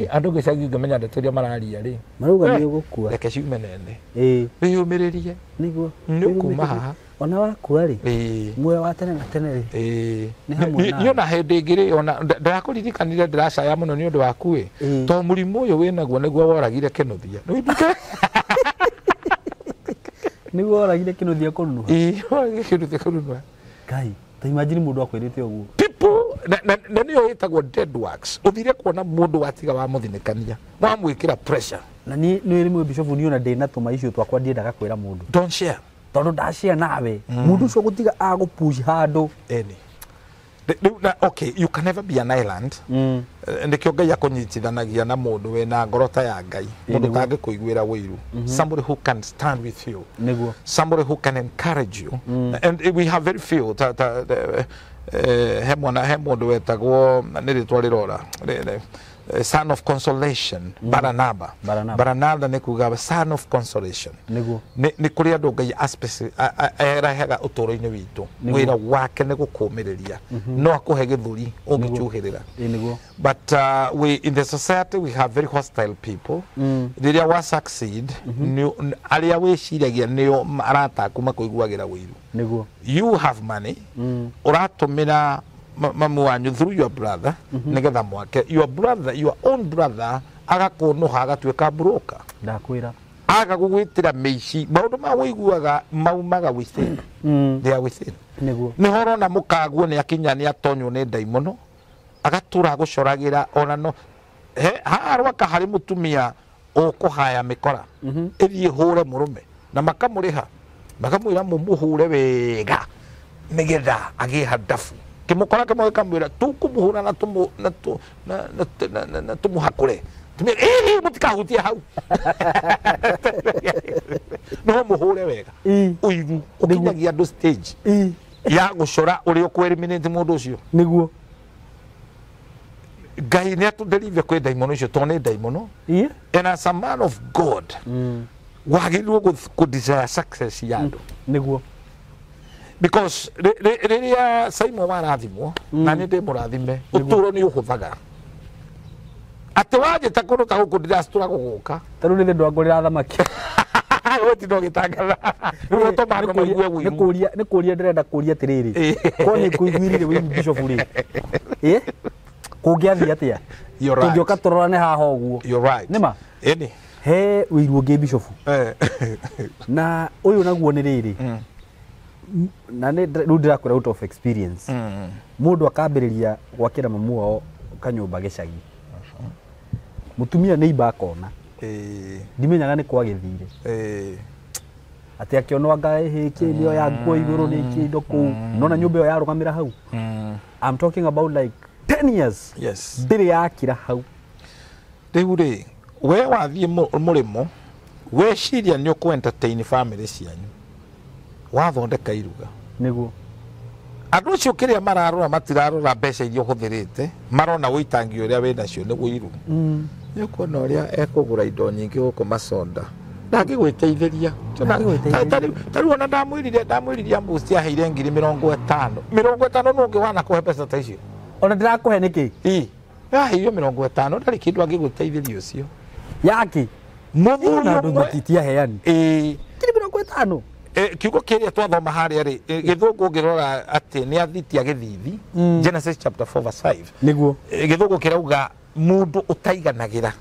Andũ gĩcagi ngĩmenya ndeto iria mararia rĩ. Marauga nĩ ũgũkua. Reke ciume nene. Ĩĩ. Wĩyũmĩrĩrie. Nĩguo. Nĩ ũkuma haha. Ona wakua rĩ. Ĩĩ. Muoyo wa tene na tene rĩ. Ĩĩ. Nĩ hamwe nawe. Niĩ ona hĩndĩ ĩngĩ rĩ, ona ndĩrakũririkanire ndĩracaya mũno nĩ ũndũ waku ĩ. Ĩĩ. Tondũ mũrimũ ũyũ wĩnaguo nĩguo woragire Kĩnuthia. Nĩ Nĩguo woragire Kĩnuthia kũnunuha. Ĩĩ, woragire Kĩnuthia kũnunuha. Ngai, ta imagine mũndũ akwĩrĩte ũguo. People, na nĩyo ĩtagwo dead works. Ũthire kuona mũndũ watiga wamũthinĩkania, wamwĩkĩra pressure. Na niĩ nĩ rĩmwe Bishop niĩ ona ndĩna tũmaicio twakwa ndiendaga kwĩra mũndũ. Don't share. Tondũ ndashare nawe, mũndũ ũcio gũtiga agũpush handũ. Eni. Rĩu na, okay, you can never be an island. Nĩkĩo Ngai akũnyitithanagia na mũndũ wĩna ngoro ta ya Ngai. Mũndũ Nĩguo. ũtangĩkũiguĩra ũiru. Somebody who can stand with you. Nĩguo. Somebody who can encourage you. And we have very few. He mwana, he mũndũ wetagwo, nĩ rĩtwa rĩrora. Son of consolation, Baranaba. Baranaba. Baranaba nĩ kuga son of consolation. Nĩguo. Nĩ kũrĩ andũ Ngai eraheaga ũtũũro-inĩ witũ. Nĩguo. Wĩra wake nĩ gũkũmĩrĩria. No akũhe gĩthũri ũngĩcuhĩrĩra. Ĩĩ nĩguo. But we in the society we have very hostile people. Rĩrĩa wa succeed, arĩa wĩciragia nĩo arata aku makũiguagĩra ũiru. Nĩguo. You have money, ũratũmĩra mamu wanyu through your brother, nĩgetha mwake. Your brother, your own brother, agakũnũha agatuĩka broker. Ndakwĩra. Aga gũgwĩtĩra mĩici. Maũndũ ma wĩiguaga maumaga within. They are within. Nĩguo. Nĩho ũrona mũkaguo nĩ akinya nĩ atonywo nĩ ndaimono, agatũra gũcoragĩra ona no haha rwaka harĩ mũtumia ũkũhaya mĩkora ĩthiĩ hũre mũrũme na makamũrĩha makamwĩra mũmũhũre wega nĩgetha agĩe handabu. Kĩmũkora kĩmwe gĩkamwĩra tũkũmũhũra na tũmũhakũre. Tumia, ĩĩ, mũtikahutie hau. No mũhũre wega. Ĩĩ. Ũiru ũkinyagia andũ stage Ĩĩ. ya gũcora ũrĩa ũkũ-eliminate mũndũ ũcio. Nĩguo. Ngai nĩ atũdeliver kwĩ ndaimono icio tondũ nĩ ndaimono. Ĩĩ. And as a man of God, wagĩrĩirwo kũ desire success ya andũ. Nĩguo. Because rĩrĩa Simon warathimwo, na nĩ ndĩmũrathime, ũtũũro nĩ ũhũthaga. Atĩ wanjĩta kũndũ ta gũkũ ndĩracitũra gũgũka. Ta rĩu nĩ ndwangũrĩra thamaki. We tinda ũgĩtangatha. Rĩu ũtũma andũ maigue ũiru. Nĩ kũria ndĩrenda kũria atĩrĩrĩ. Ĩĩ. Korwo nĩ kũiguirire ũiru Bishop rĩ. Ĩĩ? Kũngĩathiĩ atĩa? You're right. Tũngĩũka tũrorane haha ũguo. You're right. Nĩ ma? Ĩni. He ũiru ũngĩ Bishop. Na ũyũ naguo nĩ rĩrĩ. Na nĩ rĩu ndĩrakwĩra out of experience. Mũndũ akambĩrĩria gwakĩra mamu wao kanyũmba gĩcagi. Mũtumia nĩ imba akona. Ndimenyaga nĩ kwagĩthire. Atĩ akĩonwo anga ĩhĩkĩ nĩyo ya nguo igũrũ nĩ kĩ indo kũu. Nona nyũmba ĩyo yarũgamĩra hau. I'm talking about like 10 years. Yes. Ndĩrĩ yakira hau. Rĩu rĩ, we wathiĩ mũrĩmo, weciria nĩ ũkũ entertain family cianyu. Wathondeka iruga. Nĩguo. Andũ acio kĩrĩa mararora matirarora mbeca iria ũhũthĩrĩte, marona ũitangi ũrĩa wĩnacio nĩ ũiru. Nĩ ũkuona ũrĩa ekũgũra indo nyingĩ gũkũ maconda. Ndangĩgwĩteithĩria. Ndangĩgwĩteithĩria. Ta rĩu ona ndamwĩrire ambusti aheire 50,000. 50 nũ ũngĩ wanakũhe mbeca ta icio? Ona ndĩrakũhe nĩkĩ? Ĩ, aheire 50, ndarĩ kĩndũ angĩgũteithĩria ũcio. Yaki. Mũthuri Na andũ ũmwe matitia heani. Ĩ. 50,000. Kiugo kĩrĩa twathoma harĩa rĩ, gĩthũngũ ũngĩrora atĩ nĩ athitia gĩthithi, Genesis chapter 4 verse 5. Nĩguo. Gĩthũngũ kĩrauga mũndũ ũtaiganagĩra.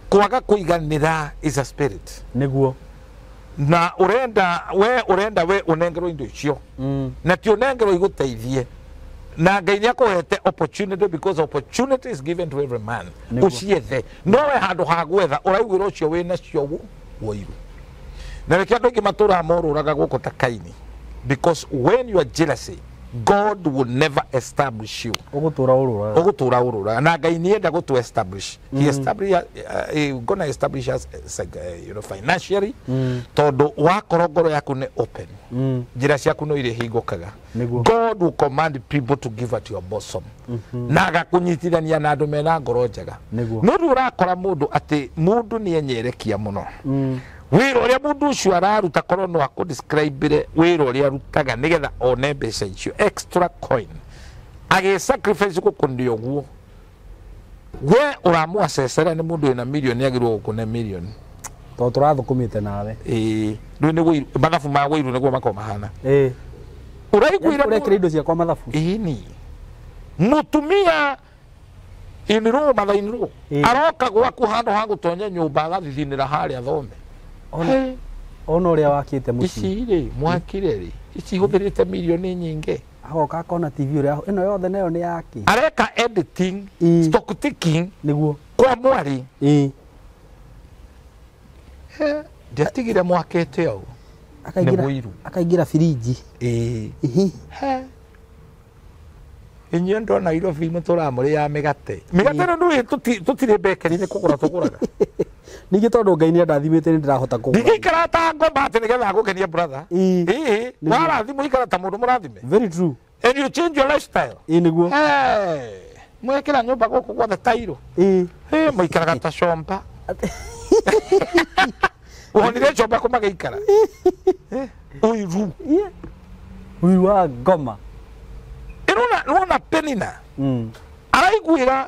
Kwaga kũiganĩra is a spirit. Nĩguo. Na ũrenda we, ũrenda we ũnengerwo indo icio, na ti ũnengerwo igũteithie, na Ngai nĩ akũhete opportunity, because opportunity is given to every man. Nĩguo. Ũciethe, no we handũ ha gwetha ũraiguĩra ũcio wĩ nacio woiru. Na nĩkĩo andũ aingĩ matũraga morũraga gũkũ ta Kaini, because when you are jealousy, God will never establish you. Ũgũtũra ũrũraga. Ũgũtũra ũrũraga, na Ngai nĩ enda gũtũ establish. He establish, he gonna establish us financially, tondũ wakorwo ngoro yaku nĩ open, njĩra ciaku no irĩhingũkaga. Nĩguo. God will command people to give at your bosom, na agakũnyitithania na andũ mena ngoro njega. Nĩguo. No rĩu ũrakora mũndũ atĩ mũndũ nĩ enyerekia mũno wĩra ũrĩa mũndũ ũcio araruta, korwo no akũdescribire wĩra ũrĩa arutaga nĩgetha one mbeca icio, extra coin, agĩ sacrifice gũkũnĩa ũguo, we ũramũacecera nĩ mũndũ wĩna mirioni, agĩrĩirwo gũkũne mirioni. Tondũ tũrathũkũmĩte nawe. Ĩĩ, rĩu nĩ wĩiru, mathabu ma wĩiru nĩguo makorwo mahana. Ĩĩ. Ũraiguĩra. Ũrekĩra indo ciakwa mathabu. Ĩni mũtumia in-law, mother in-law, aroka gwaku, handũ ha gũtonya nyũmba agathithinĩra harĩa thome. Ona ona ũrĩa wakĩte mũciĩ. Ici rĩ mwakire rĩ, ici hũthĩrĩte mirioni nyingĩ. Agoka akona TV ũrĩa ĩno yothe nayo nĩ yake. Areka editing, stock taking. Nĩguo. Kwa mwarĩ. Ĩĩ. Ndiatigire mwakĩte ũũ. Akaingĩra Nĩ mũiru. Akaingĩra firiji. Ĩĩ. Ihi. He. Inyuĩ ndona Nairobi mũtũraga mũrĩ ya mĩgate, mĩgate ĩno ndũĩ tũtirĩ bakery, nĩ kũgũra tũgũraga. Ningĩ tondũ Ngai nĩ andathimĩte, nĩ ndĩrahota kũgũra. Ndingĩikara ta ngomba atĩ nĩgetha ngũkenie, brother. Ĩĩ. Ĩĩ. Nĩguo. Warathimwo, ikara ta mũndũ mũrathime. Very true. And you change your lifestyle. Ĩĩ, nĩguo. Hey, mwekĩra nyũmba gũkũ gwothe tairo. Ĩĩ. Hey, mũikaraga ta comba. Wonire comba kũ magĩikara? Ũiru. Ũiru wa ngoma. Ĩrona nĩwona Penina araiguĩra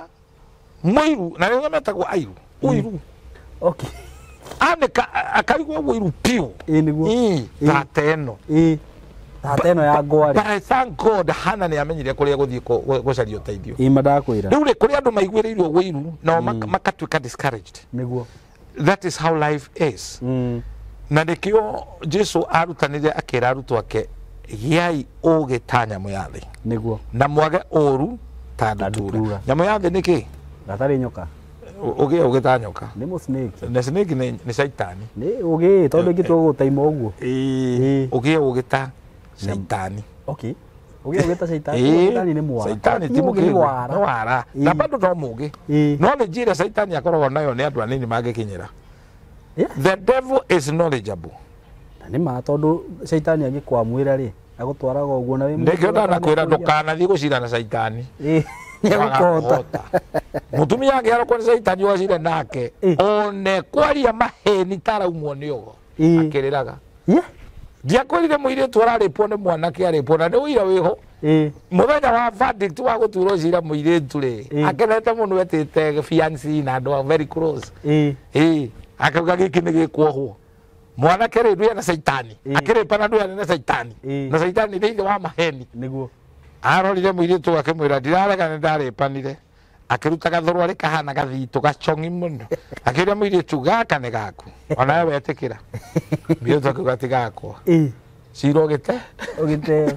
mũiru, na rĩrĩa metagwo airu, ũiru. Anĩka akaigua ũiru piũ. Ĩĩ, nĩguo. Ĩĩ, thata ĩno. Ĩĩ, thata ĩno ya ngwarĩ. But I thank God Hana nĩ amenyire kũrĩa gũthiĩ gũcaria ũteithio. Ĩĩ, ma ndakwĩra. Rĩu rĩ, kũrĩ andũ maiguĩrĩirwo ũiru nao makatuĩka discouraged. Nĩguo. That is how life is. Na nĩkĩo Jesu arutanire akĩra arutwo ake, gĩai ũgĩ ta nyamũ ya thĩ, Nĩguo. na mwage ũru ta Ta ndutura. ndutura. Nyamũ ya thĩ nĩ kĩ? Gatarĩ nyoka. Ũgĩe ũgĩ ta nyoka. Nĩ mũ snake. Na snake nĩ caitani. Nĩ ũgĩ tondũ ingĩtua gũgũtaima ũguo. Ĩĩ, ũgĩe ũgĩ ta caitani. Okay, ũgĩ ũgĩ ta caitani. Ĩĩ, Caitani nĩ mwara. Caitani ti Mũgĩ nĩ mũkĩgu, wara. nĩ wara. Ĩĩ. Na bado no mũgĩ. Ĩĩ. Knowledge ĩrĩa caitani akoragwo nayo nĩ andũ anini mangĩkinyĩra. The devil is knowledgeable. Na nĩ ma, tondũ caitani angĩkwamwĩra rĩ, agũtwaraga ũguo na wĩ mũndũ Nĩkĩo ndanakwĩra ũtakana. Ndũkanathiĩ gũcira na caitani. Ĩĩ, nĩ egũkũhota. Mũtumia angĩarokwo nĩ caitani ũgacire nake, Ĩĩ. one kwaria maheni taraumwo nĩ ũgo, Ĩĩ. akĩrĩraga. Yeah. Ndiakwĩrire mũirĩtu ararĩpwo nĩ mwanake, arĩpwo na nĩ ũira wĩho. Ĩĩ. Mũthenya wa verdict wa gũturwo cira, mũirĩtu rĩ, Ĩĩ. akenete mũno, etĩte fiancé na andũ a very close. Ĩĩ. Ĩĩ, akauga gĩkĩ nĩ gĩkuohwo. Mwanake rĩ, ndũya na caitani. Ĩĩ. Akĩrĩpa na ndũya na caitani. Ĩĩ. Na caitani nĩ ithe wa maheni. Nĩguo. Arorire mũirĩtu akĩmwĩra, "Ndirarega, nĩ ndarĩpanire." Akĩruta gathũrwarĩ kahana gathitũ gacong'i mũno, akĩũria mũirĩtu, "Gaka nĩ gaku onawe wetĩkĩra?" Mũirĩtu akiuga, "Ti gakwa." Ĩĩ. Cira ũgĩte. Ũgĩte.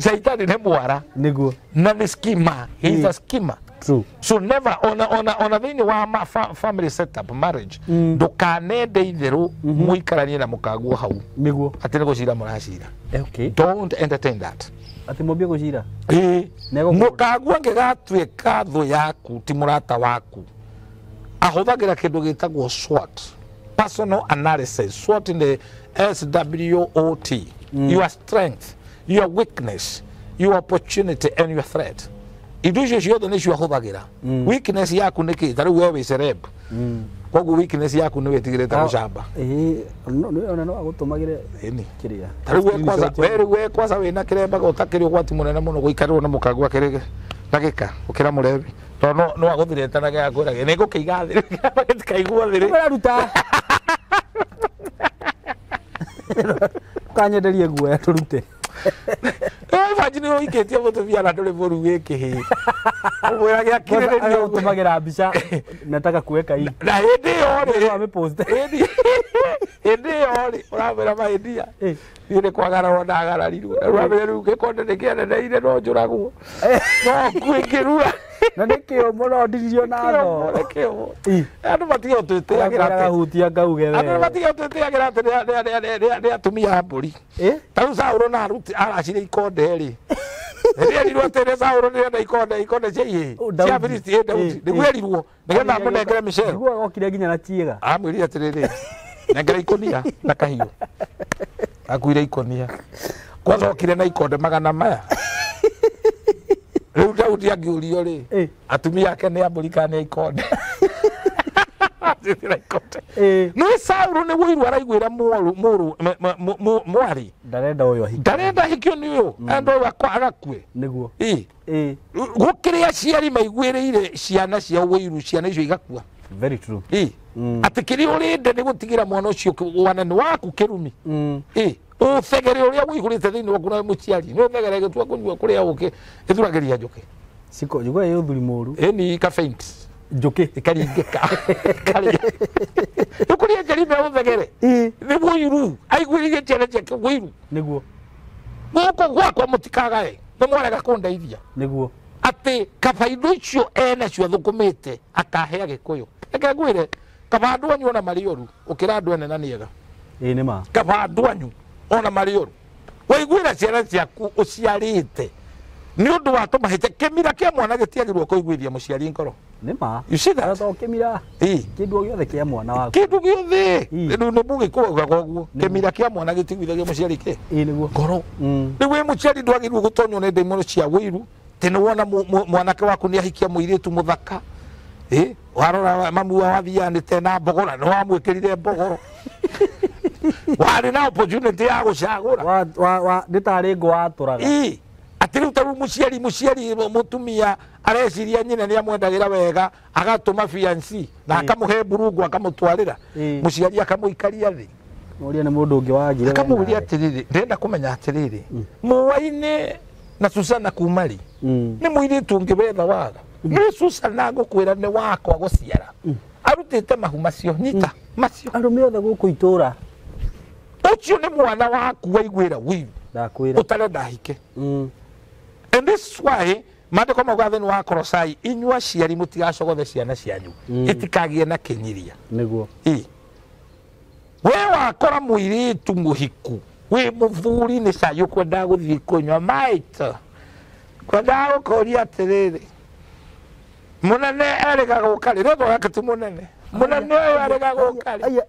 Caitani nĩ mwara. Nĩguo. Na nĩ schemer, he is a schemer. True. So never, ona thĩinĩ wa family setup, marriage, ndũkanende itherũ mũikaranie na mũkaguo hau Nĩguo. atĩ nĩ gũcira mũracira. Don't entertain that. Atĩ mwambie gũcira. Ĩĩ. Nĩegũkũhũra. Mũkaguo angĩgatuĩka thũ yaku, ti mũrata waku, ahũthagĩra kĩndũ gĩtagwo SWOT, personal analysis. SWOT nĩ SWOT: your strength, your weakness, your opportunity and your threat. Indo icio ciothe nĩcio ahũthagĩra. Weakness yaku nĩ kĩ? Ta rĩu we wĩ celeb. Koguo weakness yaku nĩ wĩtigĩrĩte gũcamba. No no no agũtũmagĩre Ĩni. kĩrĩa. Ta rĩu we kwanza we rĩu we kwanza wĩna kĩremba ũtakĩrĩ ũgwati mũnene mũno gũikarĩrwo nĩ mũkagwa kĩrĩ ndagĩka gũkĩra mũrebi. Tondũ no agũthirĩte na gĩakwĩra nĩ ngũkĩiga thĩ kĩremba gĩtikaigwo thĩ. Ũraruta. Kanyenderie guoya tũrute. Imagine ũikĩtie mũtumia na ndũrĩ mũru wĩ kĩhĩĩ. Ũmwĩra gĩakirĩrĩria Ũtũmagĩra mbica nataka kuweka hii. Na hĩndĩ ĩyo rĩ Amĩpost. Hĩndĩ ĩyo rĩ ũramwĩra mahĩtia. Niĩ nĩ kwagararwo ndagararirwo. Rĩu ũramwĩra rĩu gĩkonde nĩ kĩaneneire no njũragwo. No ngue ngĩrura. Na nĩ kĩo mũno ndiririo na tho. Nĩ kĩo. Andũ matige ũtwĩtĩagĩra atĩ. Hutia ngauge we. Andũ matige ũtwĩtĩagĩra atĩ nĩ atumia a mbũri. Ta rĩu Saũlũ na aruti aracire ikonde rĩ. Rĩrĩa erirwo atĩ nĩ Saũlũ nĩarenda ikonde ikonde cia ihĩĩ. Cia Filisti ĩ Daudi. Nĩguo erirwo nĩgetha amũnengere Michelle. Nĩguo okire nginya na ciĩga. Amwĩrire atĩrĩrĩ, nengera ikũnia na kahiũ. Akuire ikũnia. Kwanza okire na ikonde magana maya. Rĩu Daudi angĩũrio rĩ, atumia ake nĩ a mbũri kana nĩ a ikonde. Atĩra ikonde. Nĩ Saũlũ nĩ wũiru araiguĩra mwarĩ. Ndarenda ũyũ ahikio. Ndarenda ahikio nĩ ũyũ. Enda ũyũ agakue. Nĩguo. Gũkĩrĩ aciari maiguĩrĩire ciana ciao wũiru, ciana icio igakua. Very true. Atĩ kĩrĩa ũrĩnde nĩ gũtigĩra mwana ũcio wanene waku kĩrumi. Ũthegere ũrĩa ũihũrĩte thĩinĩ waku na mũciari. Nĩ ũthegere gĩtua kũnyua kũrĩa ũkĩ ĩthuragĩria njũkĩ. Ciko njũkĩ ĩ ũthuri mũru. Ĩni ika faint. Njũkĩ. Ĩkaringĩka. Ũkũrĩa njerime ũthegere. Nĩ wũiru. Aiguĩrĩire ciana ciake wũiru. Nĩguo. Gũkũ gwakwa mũtikagae. Nĩ mwarega kũndeithia. Nĩguo. Atĩ kaba indo icio enacio athũkũmĩte akahe Agĩkũyũ. Reke ngwĩre kaba andũ anyu ona marĩ oru ũkĩra andũ ene na nĩega. Ĩĩ nĩ ma. Kaba andũ anyu ona marĩ oru. Waiguĩra ciana ciaku ũciarĩte nĩ ũndũ wa tũmahĩtia. Kĩmira kĩa mwana gĩtiagĩrĩirwo kũiguithia mũciari ngoro. Nĩ ma. You see that? To kĩmira. Kĩndũ gĩothe kĩa mwana waku. Kĩndũ gĩothe. Rĩu nĩ mũgĩkũyũ augaga ũguo. Kĩmira kĩa mwana gĩtiguithagia mũciari kĩ? Ĩĩ nĩguo. Ngoro. Rĩu wĩ mũciari ndwagĩrĩirwo gũtonywo nĩ ndaimono cia wũiru. Atĩ nĩ wona mwanake waku nĩ ahikia mũirĩtu mũthaka. Warora mamu wao athianĩte na mbogora nĩ wamwĩkĩrire mbogoro. Warĩ na opportunity ya gũcagũra. Nĩ tarĩ ngũ watũraga. Atĩ rĩu ta rĩu mũciari mũtumia areciria nyina nĩ amwendagĩra wega agatũma fiancé na akamũhe mburungu akamũtwarĩra. Mũciari akamũikaria thĩ. Mũria nĩ mũndũ ũngĩ wagire. Akamũria atĩrĩrĩ, ndĩrenda kũmenya atĩrĩrĩ, mũwainĩ na Susana kuma rĩ? Nĩ mũirĩtu ũngĩ wetha waga. Nĩ Susana ngũkwĩra nĩ wakwa gũciara. Arutĩte mahu macio, nyita macio. Arũme othe gũkũ itũra. Ũcio nĩ mwana waku waiguĩra wũiru. Ndakwĩra. Ũtarenda ahike. And this is why maandĩko mauga thĩinĩ wa Kolosai, inyuĩ aciari mũtigacogothe ciana cianyu. Itikagĩe na kĩnyiria. Nĩguo. We wakora mũirĩtu mũhiku, wĩ mũthuri nĩ cai ũkwendaga gũthiĩ kũnyua maito. Kwendaga gũkũria atĩrĩrĩ, mũnene erĩga gũka rĩ, rĩtwa gake ti mũnene. Mũnene ũyũ erĩga gũka rĩ.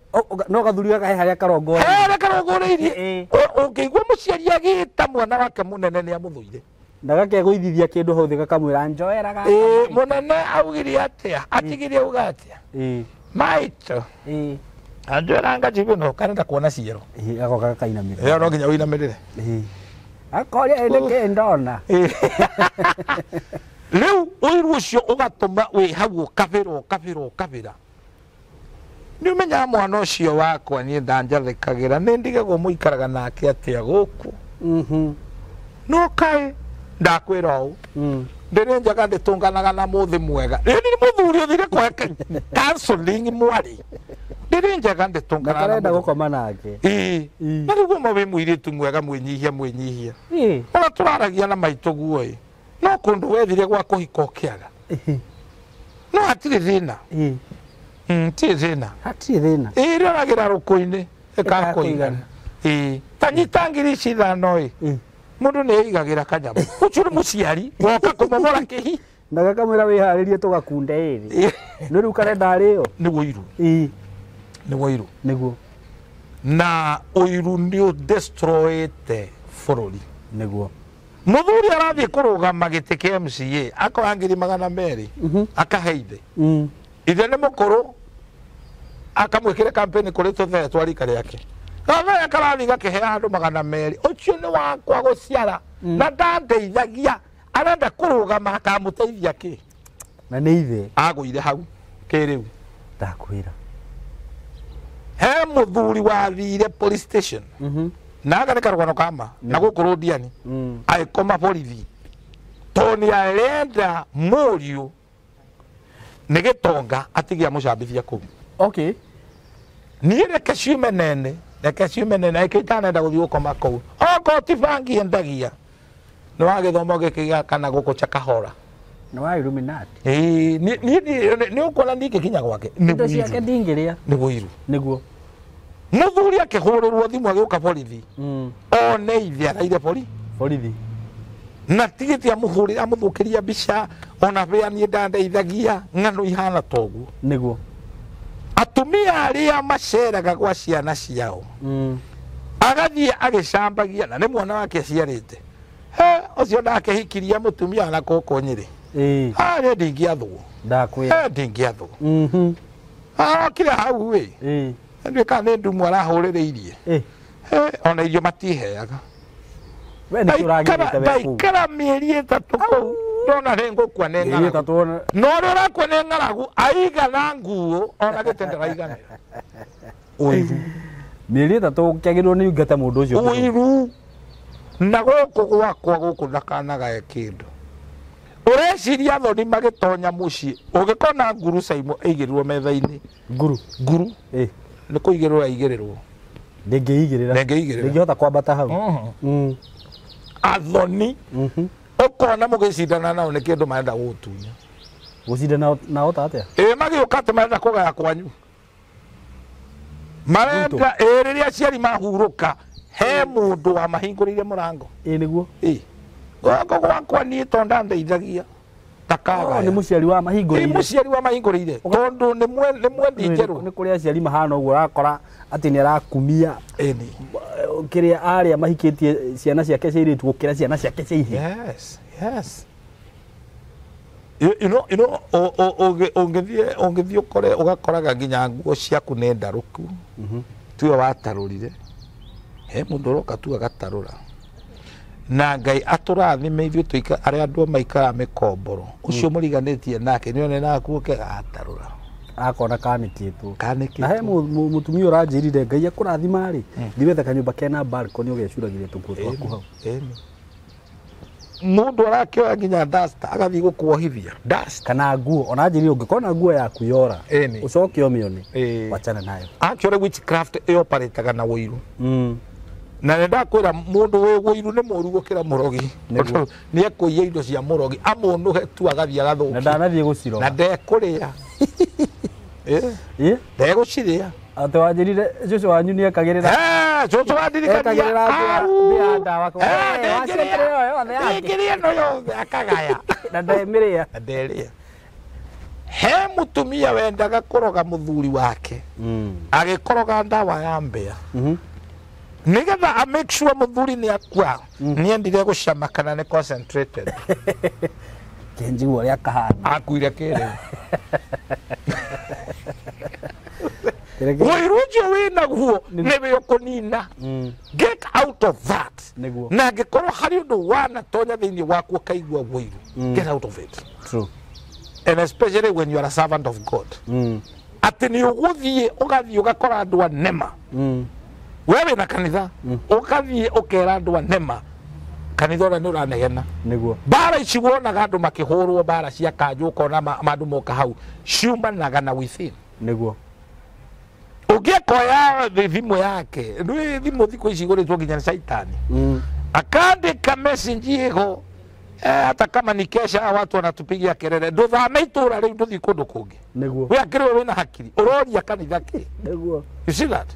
No gathuri gaka he harĩa karongoreirie. Harĩa karongoreirie. Ũngĩigua mũciari agĩta mwana wake mũnene nĩ amũthũire. Na gakegũithithia kĩndũ hau thĩ gakamwĩra njoera gaka. Mũnene augire atĩa? Atigire auga atĩa? Maito. Anjoera ngajibio no karenda kuona ciero. Agoka gakainamĩrĩra. Ĩyo no nginya ũinamĩrĩre. Akoria ĩndĩ kĩ ndona. Rĩu ũiru ũcio ũgatũma wĩ hau ũkabĩra ũkabĩra ũkabĩra. Nĩ ũmenyaga mwana ũcio wakwa niĩ ndanjathĩkagĩra nĩ ndigagwo mũikaraga nake atĩa gũkũ. No kaĩ ndakwĩra ũũ. Ndĩrĩ njaga ndĩtũnganaga na mũthĩ mwega. Rĩu nĩ mũthuri ũthire kũhe counseling mwarĩ. Ndĩrĩ njaga ndĩtũnganaga na Karenda mũthĩ. gũkoma nake. Na rĩu uma wĩ mũirĩtu mwega mwĩnyihia mwĩnyihia. Ona tũraragia na maitũ guo ĩ. No kũndũ wethire gwa kũhika ũkĩaga. No hatirĩ thĩna. Tirĩ thĩna. Hatirĩ thĩna. Ĩrĩa ũragĩra rũkũ-inĩ ĩkakũigana. Ta nyita ngiri ici ithano ĩ. Mũndũ nĩ eigagĩra kanyamũ. Ũcio nĩ mũciari woka kũmomora kĩhi. Na gakamwĩra wĩharĩrie tũgakunde ĩrĩ. Nĩ rĩu karenda arĩo. Nĩ wũiru. Nĩ wũiru. Nĩguo. Na ũiru nĩ ũdestroyete bũrũri. Nĩguo. Mũthuri arathiĩ kũrũgama gĩtĩ kĩa MCA akoya ngiri 200 akahe ithe. Ithe nĩ mũkũrũ Akamwĩkĩre campaign kũrĩ tũthee twa rika rĩake. Gathee karathiĩ gakĩhea andũ 200. Ũcio nĩ wakwa gũciara. Na ndandeithagia. Arenda kũrũgama akamũteithia kĩ? Na nĩ ithe. Agũire hau kĩrĩu. Ndakwĩra. He mũthuri wathire police station. Na aka nĩ karũgano kama. Na gũkũ Rũndiani. Agĩkoma borithi. Tondũ nĩ arenda mũriũ nĩ gĩtonga atige amũcambithia kũu. Okay. Niĩ reke ciume nene, reke ciume nene, ĩkĩ itanenda gũthiĩ gũkoma kũu. Okorwo ti bangi endagia. Nĩ wa gĩthomo gĩkĩ gĩa kana gũkũ Chakahora. Nĩ wa Illuminati. Ĩĩ, nĩ ũkuona ndingĩkinya gwake. Indo ciake ndingĩrĩa. Nĩ wũiru. Nĩguo. Mũthuri akĩhũrĩrwo thimũ agĩũka borithi. One ithe araire borithi. Na tigiti amũhũrĩra amũthũkĩria mbica ona bĩa niĩ ndandeithagia ng'ano ihana toguo. Nĩguo. Atumia arĩa maceraga gwa ciana ciao. Agathiĩ agĩcambagia na nĩ mwana wake aciarĩte. He ũcio ndakehikiria mũtumia na kũkũ Nyĩrĩ. Arĩa ndingĩathwo. Ndakwĩra. He ndingĩathwo. Arokire hau ĩ. Nduĩka nĩ ndumu arahũrĩrĩirie. He ona irio matiheaga. We nĩ ũragĩrĩte we kũu. Ndaikara mĩeri 3 kũu. Ndona nĩ ngũkua nĩ ng'aragu. No ũrĩa ũrakua nĩ ng'aragu aigana nguo ona gĩtĩ ndaraiganĩra. Ũiru. Mĩeri 3 ũkĩagĩrĩirwo nĩ ũingate mũndũ ũcio. Ũiru. Na gũkũ gwakwa gũkũ ndakanagae kĩndũ. Ũreciria athoni magĩtonya mũciĩ ũngĩkona nguru Caimo ĩigĩrĩrwo metha-inĩ. Nguru. Nguru. Nĩ kũigĩrĩrwo yaigĩrĩrwo. Ndĩngĩigĩrĩra. Ndĩngĩigĩrĩra. Ndĩngĩhota kwambata hau. Athoni. Ũkona mũgĩcindana nao nĩ kĩndũ marenda gũgũtunya. Gũcindana nao ta atĩa? Ĩĩ magĩũka atĩ marenda kũgaya kwanyu. Marenda ĩĩ rĩrĩa aciari mahurũka he mũndũ wamahingũrĩire mũrango. Ĩĩ nĩguo. Ĩĩ. Gũkũ gwakwa niĩ tondũ ndandeithagia. Ndakagaya. Nĩ mũciari wa mahingũrĩire. Ĩĩ mũciari wa mahingũrĩire. Tondũ nĩ mwendi njerũ. Nĩ kũrĩ aciari mahana ũguo ũrakora atĩ nĩ arakumia. Ĩni. Kĩrĩa arĩa mahikĩtie ciana ciake cia airĩtu gũkĩra ciana ciake cia ihĩĩ. Yes, yes. You know, ũngĩthiĩ ũkore ũgakoraga nginya nguo ciaku nĩ ndarũku. Tiwe watarũrire. He mũndũ ũroka tu agatarũra. Na Ngai atũrathime ithuĩ tũikara arĩa andũ maikaraga mĩkomboro. Ũcio mũriganĩtie nake nĩ one naku ũke agatarũra. Akona kanĩkĩtwo. Kanĩkĩtwo. Na he mũtumia ũranjĩrire Ngai akũrathima rĩ, thiĩ wethe kanyũmba kena balcony ũgecuragĩria tũkuo twaku hau. Mũndũ arakĩoya nginya duster agathiĩ gũkuohithia. Duster. Kana nguo, ona anjĩrire ũngĩkona nguo yaku yora, ũcoke ũmĩone, wachana nayo. Actually witchcraft ĩoparĩtaga na ũiru. Na nĩ ndakwĩra mũndũ wĩ ũiru nĩ mũũru gũkĩra mũrogi. Nĩ ekũiya indo cia mũrogi, amũnũhe tu agathiĩ agathũkia. Na ndanathiĩ gũciroga. Na ndekũrĩa. Ndegũcirĩa. Atĩ wanjĩrire cũcũ wanyu nĩ ekagĩrĩra. Cũcũ wandirikania. Ekagĩrĩra mbĩa ndawa. Ndĩngĩrĩa ĩno yothe akagaya. Na ndemĩrĩa. Na nderĩa. He mũtumia wendaga kũroga mũthuri wake. Agĩkoroga ndawa ya mbĩa. Nĩgetha a make sure mũthuri nĩ akua. Nĩ endire gũcama kana nĩ concentrated. Kĩnjigua ũrĩa kahana. Akuire kĩrĩu. Ũiru ũcio wĩnaguo nĩwe ũkũnina. Get out of that. Na angĩkorwo harĩ ũndũ wanatonya thĩinĩ waku ũkaigua ũiru, get out of it. True. And especially when you are a servant of God. Atĩ nĩ ũgũthiĩ ũgathiĩ ũgakora andũ a nema. We wĩna kanitha, ũgathiĩ ũkera andũ a nema. Kanitha ũrĩa nĩ ũranegena. Nĩguo. Mbara ici wonaga andũ makĩhũrwo mbara cia kanjũ ũkona andũ moka hau ciumanaga na within. Nĩguo. Ũngĩkoya thimũ yake, rĩu thimũ thikũ ici igũrĩtwo nginya nĩ caitani. Akandĩka message ĩho, hata kama ni kesha watu wanatupigia kelele. Ndũthame itũra rĩu ndũthiĩ kũndũ kũngĩ. Nĩguo. We akĩrĩ we wĩna hakiri, ũroria kanitha kĩ? Nĩguo. You see that?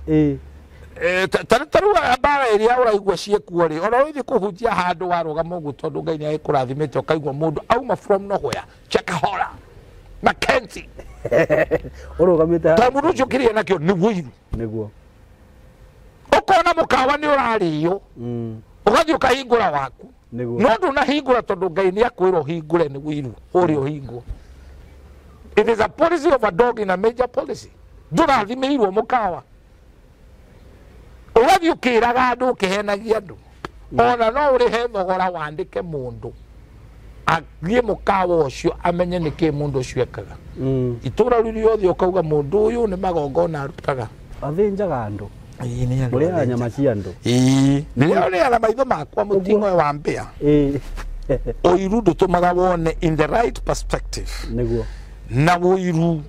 Ta rĩu mbara ĩrĩa ũraigua ciĩkuo rĩ, ona ũrĩthiĩ kũhunjia handũ warũgama ũguo tondũ Ngai nĩ agĩkũrathimĩte ũkaigua mũndũ auma from nowhere, Chakahora, Mackenzie. Ũrũgamĩte Tondũ mũndũ ũcio kĩrĩa nakĩo nĩ ũiru. Nĩguo. Ũkona mũkawa nĩ ũrarĩo, ũgathiĩ ũkahingũra waku. Nĩguo. No ndũnahingũra tondũ Ngai nĩ akwĩra ũhingũre nĩ ũiru, ũrĩa ũhingwo. It is a policy of a dog in a major policy. Ndũrathimĩirwo mũkawa. Ũgathiĩ ũkĩraga andũ ũkĩhenagia andũ. Ona no ũrĩhe thogora wandĩke mũndũ athiĩ mũkawa ũcio amenye nĩkĩ mũndũ ũcio ekaga. Itũra rĩu rĩothe ũkauga mũndũ ũyũ nĩ magongona arutaga. Athĩnjaga andũ. Ũrĩaga nyama cia andũ. Ĩĩ, rĩrĩa ũrĩaga maitho makwa mũting'oe wa mbĩa. Ũiru ndũtũmaga wone in the right perspective. Nĩguo. Na ũiru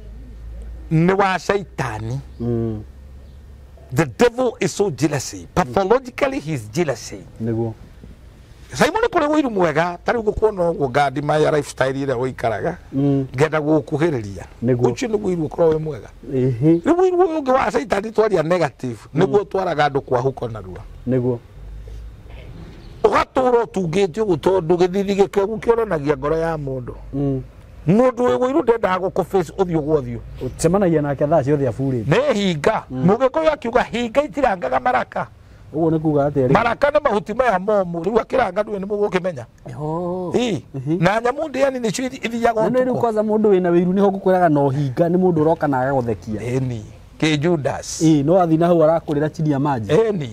nĩ wa caitani. The devil is so jealousy. Pathologically he's jealousy. Nĩguo. Simon kũrĩ ũiru mwega ta rĩu gũkuona ũguo ngandima ya lifestyle ĩrĩa ũikaraga. Ngenda gũgũkuhĩrĩria. Ũcio nĩguo ũiru ũkoragwo wĩ mwega. Rĩu ũiru ũyũ ũngĩ wa caitani twaria negative nĩguo ũtwaraga andũ kwa huko narua. Nĩguo. Ũgatũra ũtungĩte ũguo tondũ gĩthithi gĩkegu kĩonanagia ngoro ya mũndũ. Mũndũ wĩ ũiru ndendaga gũkũ-face ũthiũ gwa ũthiũ. Ũcemanagia nake thaa ciothe aburĩte. Nĩ hinga. Mũgĩkũyũ akiuga hinga itirangaga maraka. Ũguo nĩ kuga atĩa rĩu? Maraka nĩ mahuti maya momũ rĩu akĩranga ndũĩ nĩ mũgũkĩmenya. Na nyamũ ndĩani nĩcio ithiaga ũtukũ. Rĩu kwanza mũndũ wĩna wĩiru nĩho ngũkwĩraga na ũhinga nĩ mũndũ ũroka na agagũthekia. Ĩni kĩ Judas. Ĩĩ no athiĩ na hau arakũrĩra chini ya maji. Ĩni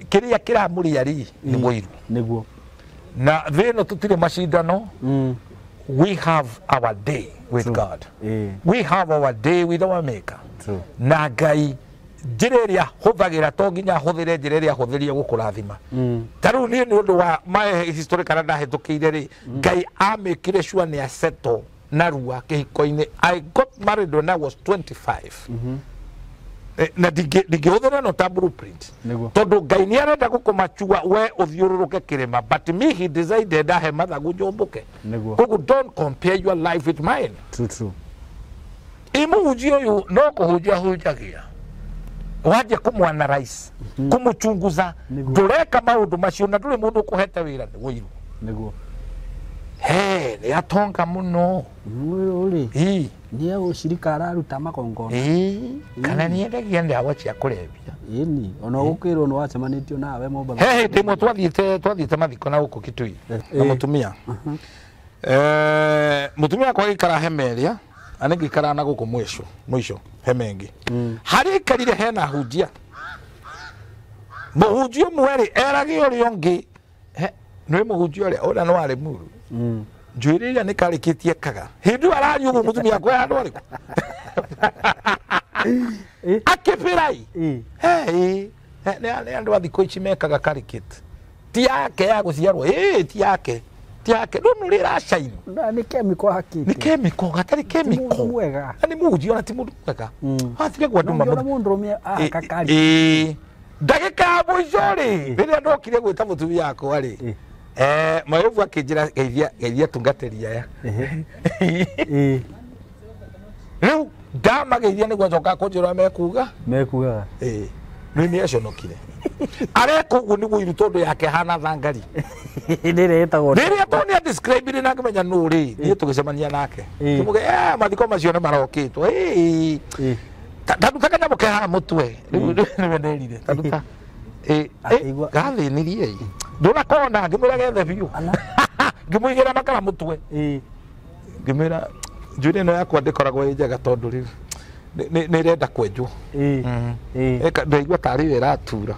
kĩrĩa kĩramũrĩa rĩ nĩ mũiru. Nĩguo. Na thĩ ĩno tũtirĩ macindano. We have our day with God. We have our day with our maker. Na Ngai njĩra ĩrĩa hũthagĩra to nginya hũthĩre njĩra ĩrĩa hũthĩrie gũkũrathima. Ta rĩu niĩ nĩ ũndũ wa my history kana ndahĩtũkĩire rĩ, Ngai amĩkire sure nĩ asettle narua kĩhiko-inĩ. I got married when I was 25. Na ndingĩhũthĩra no ta blueprint. Tondũ Ngai nĩ arenda gũkũmachua we ũthiũrũrũke kĩrĩma, but me he decided ahe mathagu njũmbũke. Koguo don't compare your life with mine. True, true. Ĩ mũhunjia ũyũ no kũhunjia ahunjagia. Wanjia kũmwanalyze, kũmũchunguza, ndũreka maũndũ macio na ndũrĩ mũndũ ũkũhete wĩra nĩ ũiru. Nĩguo. He, nĩ atonga mũno. Ũyũ rĩ, nĩ ũcirika araruta magongona. Ĩĩ, kana nĩ endagia ndawa cia kũrebia. Ĩni, ona ũkwĩrwo nĩ wacemanĩtio nawe Mombatha. He hĩndĩ ĩmwe twathiĩte mathiko na gũkũ Kitui na mũtumia. Mũtumia wakwa agĩikara hema ĩrĩa, na niĩ ngĩikara na gũkũ mũico hema ĩngĩ. Harĩa aikarire hena hunjia. Mũhunjia ũmwe rĩ, erage ũrĩa ũngĩ, nĩ mũhunjia ũrĩa, ũrĩa nĩ warĩ mũru. Njuĩrĩ ĩrĩa nĩ karĩkĩtie kaga. Hĩndĩ ĩyo araria ũguo mũtumia wakwa handũ arĩkũ. Akĩbĩrai. Nĩ andũ a thikũ ici mekaga karĩkĩte. Ti yake ya gũciarwo, ti yake. Ti yake. Rĩu nĩ ũrĩa Na nĩ chemical hakĩte. Nĩ chemical, gatarĩ chemical. Mwega. Na nĩ mũhunjia ona ti mũndũ mwega. Wathire gwa andũ mamũ. Mũndũ ahaka kari. Ndagĩka ya mũico rĩ, rĩrĩa ndokire gwĩta mũtumia wakwa rĩ, Mayovu akĩnjĩra geithia tungatĩri aya. Rĩu ndamageithia nĩguo njoka kũnjĩra mekuga. Mekugaga. Rĩu nĩ aconokire. Areka ũguo nĩguo ũiru tondũ yake hana thangari. Rĩrĩa ĩtagwo. Rĩrĩa tondũ nĩ describe na ngĩmenya nũ rĩ, niĩ tũgĩcemania nake. Tũmũge mathiko macio nĩ marokĩtwo. Tanduta kanyamũ ke haha mũtwe. Rĩu nĩwe nderire. Tanduta. Gathĩnirie. Ndũrakona ngĩmwĩra gethe biũ. Ngĩmũigĩra makara mũtwe. Ngĩmwĩra njuĩrĩ ĩno yakwa ndĩkoragwo ĩ njega tondũ rĩu nĩ ĩrenda kwenjwo. Ndaigua tarĩ yo ĩratura.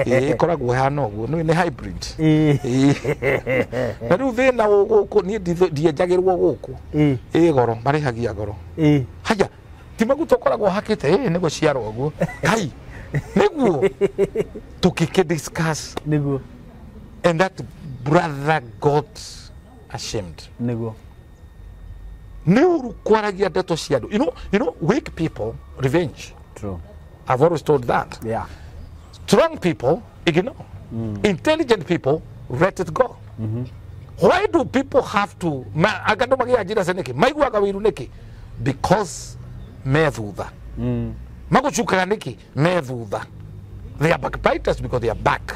Ĩkoragwo ĩhana ũguo, nĩ hybrid. Na rĩu thĩna gũkũ niĩ ndienjagĩrwo gũkũ. Ĩ goro, marĩhagia goro. Haya, ti maguta ũkoragwo ũhakĩte, nĩ gũciarwo ũguo. Kai, nĩguo tũkĩkĩ discuss. Nĩguo. And that brother got ashamed. Nĩguo. Nĩ ũru kwaragia ndeto cia andũ. You know, weak people revenge. True. I've always told that. Yeah. Strong people ignore. Intelligent people let it go. Why do people have to andũ magĩa njĩra cia nĩkĩ? Maiguaga wĩiru nĩkĩ? Because me thutha. Magũcukaga nĩkĩ? Me thutha. They are backbiters because they are back.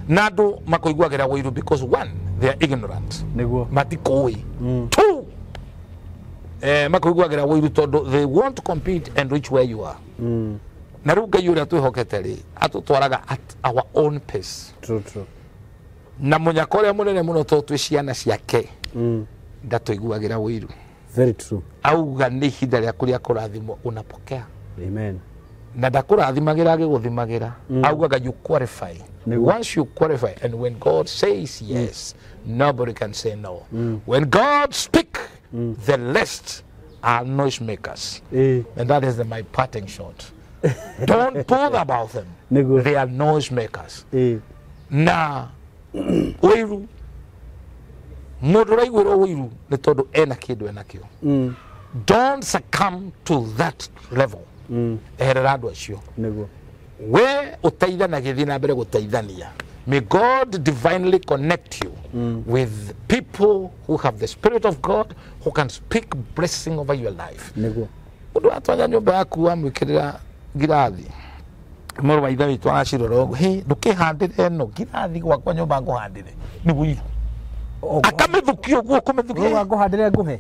Na andũ makũiguagĩra wĩiru because one, they are ignorant. Nĩguo. Matikũĩ. Two, makũiguagĩra wĩiru tondũ they want to compete and reach where you are. Na rĩu Ngai ũrĩa twĩhokete rĩ, atũtwaraga at our own pace. True, true. Na mũnyaka ũrĩa mũnene mũno tondũ twĩ ciana ciake, ndatũiguagĩra wĩiru. Very true. Auga nĩ ihinda rĩaku rĩa kũrathimwo unapokea. Amen. Na ndakũrathimagira agĩgũthimagĩra, augaga you qualify. Once you qualify, and when God says yes, nobody can say no. When God speak, the rest are noise makers. And that is my parting shot. Don't bother about them. They are noise makers. Na ũiru, mũndũ ũraiguĩrwo ũiru nĩ tondũ ena kĩndũ enakĩo. Don't succumb to that level. Eherera andũ acio. We ũteithanagia, thiĩ na mbere gũteithania. May God divinely connect you with people who have the Spirit of God, who can speak blessing over your life. Mũndũ atwanya nyũmba yaku wamwĩkĩrĩra ngirathi, mũrũ wa ithe witũ aracirora ũguo, hĩ, ndũkĩhandĩre ĩno ngirathi gwakwa nyũmba ngũhandĩre nĩ ũiru. Akamĩthukia ũguo, kũmĩthukia. Ngũhandĩre ngũhe.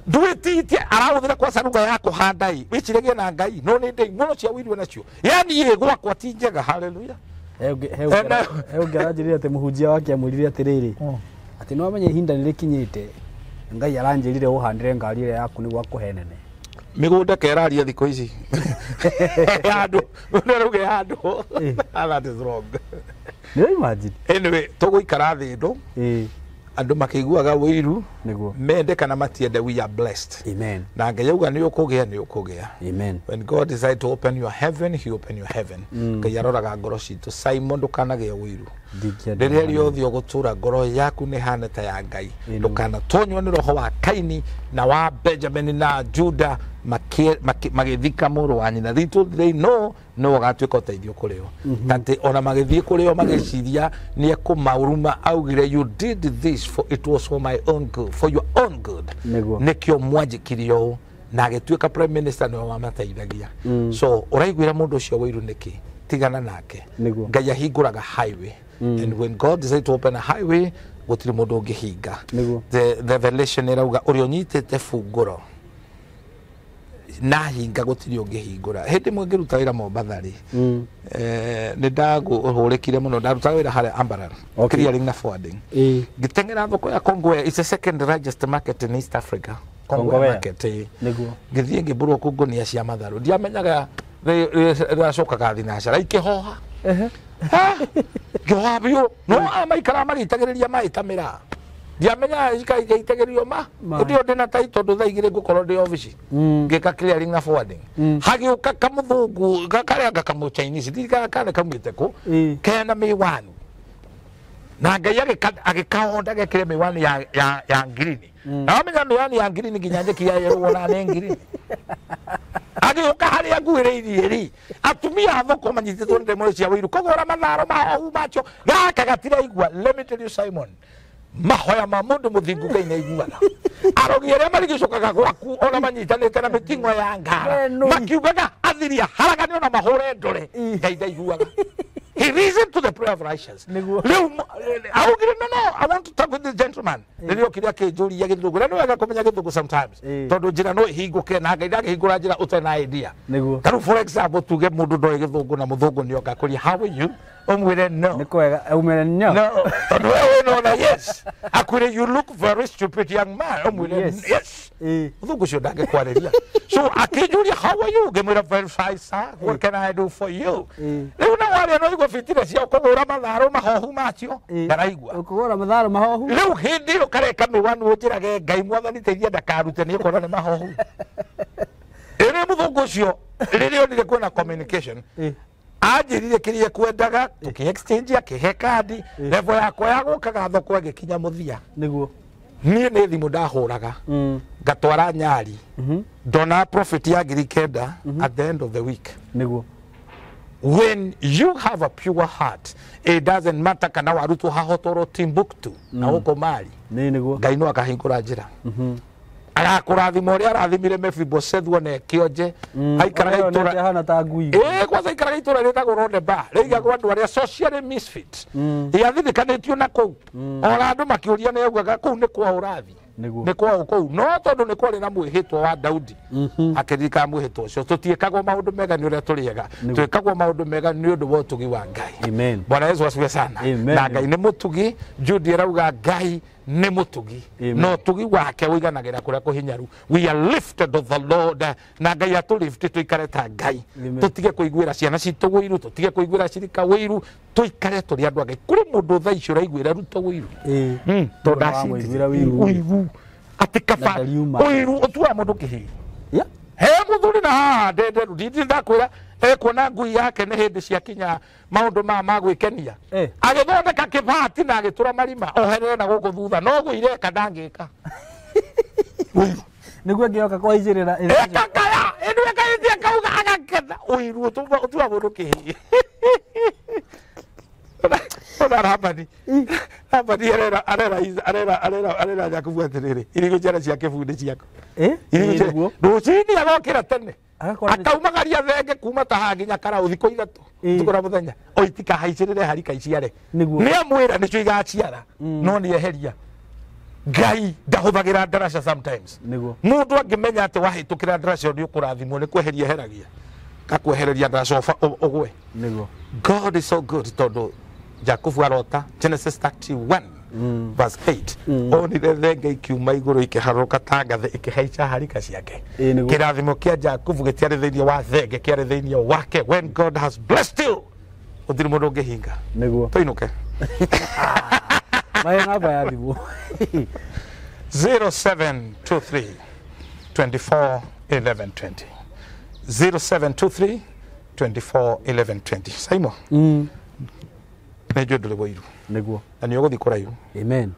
Ndwĩtĩtie arahũthĩra kwaca ruga ya kũhanda ĩ, wĩciragie na Ngai, no nĩ ndĩ mũno cia ũiru nacio. Yani ĩ gwakwa ti njega, hallelujah. He ũngĩ aranjĩrire atĩ mũhunjia wake amwĩrire atĩrĩrĩ, atĩ nĩ wamenya ihinda nĩ rĩkinyĩte, Ngai aranjĩrire ũhandĩre ngari ĩrĩa yaku nĩguo akũhe nene. Mĩgũnda keraria thikũ ici. Handũ, nĩrauge handũ. That is wrong. Nĩ imagine. Anyway, tũgũikara thĩ ĩno, andũ makĩiguaga ũiru, mende kana matiende, we are blessed. Amen. Na Ngai auga nĩ ũkũgĩa, nĩ ũkũgĩa. Amen. When God decide to open your heaven, he open your heaven. Ngai aroraga ngoro citũ. Simon, ndũkanagĩe ũiru. Rĩrĩa rĩothe ũgũtũra ngoro yaku nĩ hana ta ya Ngai. Ndũkanatonywo nĩ roho wa Kaini na wa Benjamin na Juda magĩthika mũrũ wa nyina. Little they know no ũgatuĩka ũteithio kũrĩ o. Atĩ ona magĩthiĩ kũrĩ o magĩciria nĩ ekũmaũruma, augire you did this for it was for my own good, for your own good. Nĩkĩo mwanjĩkire ũũ, na agĩtuĩka prime minister nĩwe wamateithagia. So ũraiguĩra mũndũ ũcio ũiru nĩkĩ? Tigana nake. Ngai ahingũraga highway. And when God decided to open a highway, gũtirĩ mũndũ ũngĩhinga. The revelation ĩrauga ũrĩa ũnyitĩte bungũro na hinga gũtirĩ ũngĩhingũra. Hĩndĩ ĩmwe ngĩruta wĩra Mombatha rĩ, nĩ ndahũrĩkire mũno, ndarutaga wĩra harĩa Ambaran, clearing na forwarding. Ngĩteng'era thoko ya Kongowea, it's the second largest market in East Africa. Kongowea market. Ngĩthiĩ ngĩmbũrwo kũ ngũnia cia matharũ, ndiamenyaga rĩracokaga thinacara, ikĩhoha. Ngĩhoha biũ, no maikaraga magĩitagĩrĩria maĩ ta mĩraa. Ndiamenya ikaitagĩrĩrio ma ndĩ ndĩna tai tondũ thaa igĩrĩ ngũkorwo ndĩ obici ngĩka clearing na forwarding. Hagĩũka kamũthũngũ karĩa anga kamũ Chinese, ndirikanaga kana kaumĩte kũ, kena mĩwani na Ngai agĩkahonda gekĩre mĩwani ya ngirini. Na wamenya mĩwani ya ngirini nginya njeki ya yerũ wona nĩ ngirini. Agĩũka harĩa nguhĩrĩirie rĩ, atumia a thoko manyitĩtwo nĩ ndemwa cia ũiru kũgũra matharo mahohu macio gaka gatiraigua. Let me tell you Simon, mahoya ma mũndũ mũthingu Ngai nĩaiguaga. Arogi arĩa marigicũkaga gwaku ona manyitanĩte na mĩting'o ya ngara makiugaga athiria haragane ona mahũre ndore, Ngai ndaiguaga. He listened to the prayer of righteous. Rĩu augire no, I want to talk with this gentleman. Rĩrĩa okire akĩnjũria gĩthũngũ, na nĩ wega kũmenya gĩthũngũ sometimes, tondũ njĩra no ĩhingũke na Ngai ndangĩhingũra njĩra ũtarĩ na idea. Ta rĩu for example tuge mũndũ ndoĩ gĩthũngũ na mũthũngũ nĩoka kũria how are you, ũmwĩre no. Nĩ kwega, ũmwĩre no. No, tondũ we wĩna yes. Akwĩre you look very stupid young man, ũmwĩre yes. Mũthũngũ ũcio ndangĩkwarĩria. So akĩnjũria how are you, ngĩmwĩra very fine sir, what can I do for you? Rĩu na waria no igua fitire cia kũgũra matharo mahohu macio ndaraigua. Ũkũgũra matharo mahohu. Rĩu hĩndĩ ĩyo kareka mĩwani ũnjĩrage Ngai mwathani teithia ndakarute nĩ ũkona nĩ mahohu. Ĩrĩ mũthũngũ ũcio rĩrĩa onire kwĩna communication, anjĩrire kĩrĩa kwendaga, tũkĩ exchange akĩhe kandi, level yakwa ya gũkaga thoko ĩgĩkinya mũthia. Nĩguo. Niĩ nĩ thimũ ndahũraga, ngatwara Nyali, ndona profit ya 9,000 at the end of the week. Nĩguo. When you have a pure heart, it doesn't matter kana warutwo hahotoro Timbuktu na gũkũ Mali. Ngai no akahingũra njĩra. Agakũrathima ũrĩa arathimire Mephibosethu ona ekĩonje. Aikaraga itũra hana ta ngui. Kwanza aikaraga itũra rĩtagwo Rondeba, rĩigagwo andũ arĩa socially misfit. Yathithikanĩtio na kũu. Ona andũ makĩũria nĩ augaga kũu nĩ kwa ũrathi. Nĩ kwa kũu. No tondũ nĩ kwarĩ na mwĩhĩtwa wa Daudi, akĩririkana mwĩhĩtwa ũcio. Tũtiĩkagwo maũndũ mega nĩ ũrĩa tũrĩega, twĩkagwo maũndũ mega nĩ ũndũ wa ũtugi wa Ngai. Amen. Bwana Yesu asifiwe sana. Na Ngai nĩ mũtugi. Jude arauga Ngai Nĩ mũtugi. Amen. Na ũtugi wake ũiganagĩra kũrĩa kũhinyaru. We are lifted of the Lord, na Ngai atũlift tũikare ta Ngai. Amen. Tũtige kũiguĩra ciana citũ ũiru, tũtige kũiguĩra cirika ũiru, tũikare tũrĩ andũ a Ngai. Kũrĩ mũndũ thaa ici ũraiguĩra Ruto ũiru. Tondũ Wamũiguĩra ũiru. Ũiru atĩ kaba Na ndariuma. ũiru ũtuaga mũndũ kĩhii. Yeah. He mũthuri na haha ndenderu ndindi ndakwĩra ekuona ngui yake nĩ hĩndĩ ciakinya maũndũ ma gwĩkenia. Agĩthondeka kĩbati na agĩtũra marima oherere na gũkũ thutha no guo ireka ndangĩka. Ũiru. Nĩguo ngĩoka kũhaicĩrĩra. Ekakaya ĩndũ ekaĩtie akauga agakena. Ũiru ũtuaga mũndũ kĩhii. Ona Labani. Labani arera arera arera arera arera Jakubu atĩrĩrĩ, irigũ ciana cia kĩbundĩ ciaku. Irigũ ciana. Nĩguo. Rũcinĩ agokĩra tene. Agakora nĩ- Akaumagaria thenge kuma ta haha nginya Karau thikũ ithatũ. Ũtukũ na mũthenya. O itikahaicĩrĩre harika iciare. Nĩguo. Nĩ amwĩra nĩcio igaciara. No nĩ eheria. Ngai ndahũthagĩra ndaraca sometimes. Nĩguo. Mũndũ angĩmenya atĩ wahĩtũkĩra ndaraca ĩyo nĩ ũkũrathimwo nĩ kweheria eheragia. Gakwehereria ndaraca ũgwe. Nĩguo. God is so good tondũ Jakubu arota Genesis 31 verse 8 onire thenge ikiuma igũrũ ikĩharũrũka ta ngathĩ ikĩhaica harika ciake. Ĩĩ, nĩguo. Kĩrathimo kĩa Jakubu gĩtiarĩ thĩinĩ wa thenge, kĩarĩ thĩinĩ wake. When God has blessed you, gũtirĩ mũndũ ũngĩhinga. Nĩguo. Tũinũke. Mahe namba ya thimũ. 0723 24 11 20, 0723 24 11 20. Saimo, nĩ njũĩ ndũrĩ wũiru Nĩguo. na nĩ ũgũthiĩ kũraihu. Amen.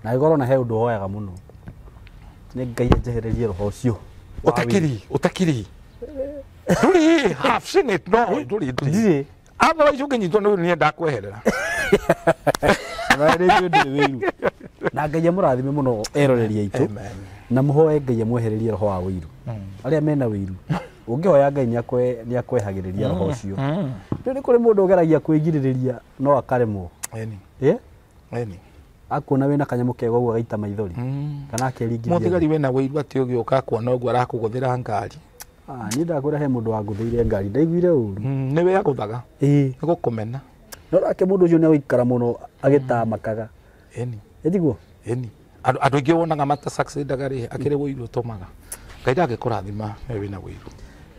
Na ĩgorwo na he ũndũ hoyaga mũno nĩ Ngai anjehererie roho ũcio wa wĩiru. Utakiri utakiri ndũrĩ have seen it, no ndũrĩ ndũrĩ Ndirĩ. Otherwise ũngĩnyitwo nĩ ũiru nĩ ndakweherera. Na nĩ njũĩ ndũrĩ wĩiru na Ngai amũrathime mũno eroreri aitũ. Amen. Na mũhoe Ngai amwehererie roho wa wĩiru. Arĩa mena wĩiru, ũngĩhoya Ngai nĩ akwehagĩrĩria roho ũcio. Rĩu nĩ kũrĩ mũndũ ũgeragia kwĩgirĩrĩria no akaremwo. Eni. Ĩ? Eni. Akuona wĩna kanyamũ kega ũguo agaita maithori kana akeringithia. Mũthigari wĩna wĩiru atĩ ũgĩũka kuona ũguo arakũgũthĩra ngari. Ah, niĩ ndakwĩra he mũndũ wangũthĩire ngari ndaiguire ũru. Nĩwe agũthaga. Ĩĩ. Nĩ gũkũmena. No nake mũndũ ũcio nĩ agũikara mũno agĩtamakaga. Eni. Ĩtiguo? Eni. Andũ aingĩ wonaga mata succeedaga rĩ akĩrĩ wĩiru ũtũmaga Ngai ndangĩkũrathima we wĩna wĩiru.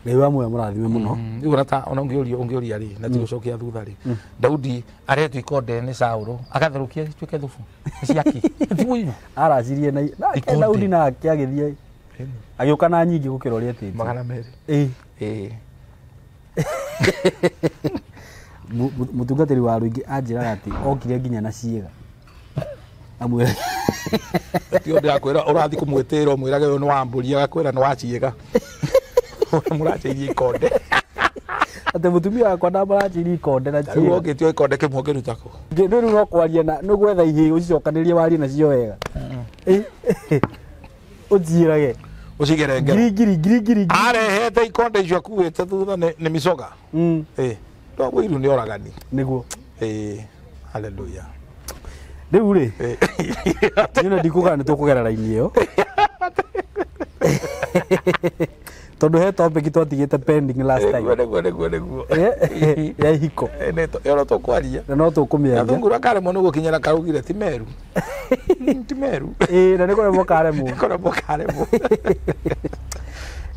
Ngai wa muoyo mũrathime mũno. Rĩu ona ta ona ũngĩũria ũngĩũria rĩ na tigũcokia thutha rĩ, Daudi aretwo ikonde nĩ Saũlũ agatherũkia ituĩke thubu nĩ ciaki ti wĩiru. Aracirie na nake Ikonde. Daudi nake agĩthiĩ agĩũka na nyingĩ gũkĩra ũrĩa etĩtie. 200. Ĩĩ. Ĩĩ. Mũtungatĩri wa rũingĩ anjĩraga atĩ okire nginya na ciĩga. Amwĩra Tio ndĩrakwĩra ũrathiĩ kũmwĩtĩra ũmwĩrage ũyũ nĩ wa mbũri agakwĩra nĩ wa ciĩga. Mũracĩirie ikonde. Atĩ mũtumia wakwa ndamũranjĩirie ikonde na Rĩu ciĩga. ũngĩtio ikonde kĩmwe ũngĩruta kũ? Rĩu no kwaria na nĩ gwetha ihĩĩ ũcicokanĩrie warie nacio wega. Ĩ? Ũnjĩrage. Ũcigere ngero. Ngiri ngiri ngiri ngiri ngiri. Arehete ikonde icio akuĩte thutha nĩ micoga. Ĩĩ. No wĩiru nĩ oragani. Nĩguo. Ĩĩ. Hallelujah. Rĩu rĩ, Ĩĩ. niĩ ona ndikuga nĩ tũkũgera raini ĩyo tondũ he topic twatigĩte pending last Nĩguo time. nĩguo nĩguo nĩguo. Ya ihiko. Ĩĩ, ĩyo no tũkwaria. Na no tũkũmĩaria. Gathungura karemwo nĩ gũkinyĩra karaugire ti meru. Ti meru. Ĩĩ, na nĩ kũremwo karemwo. Kũremwo karemwo.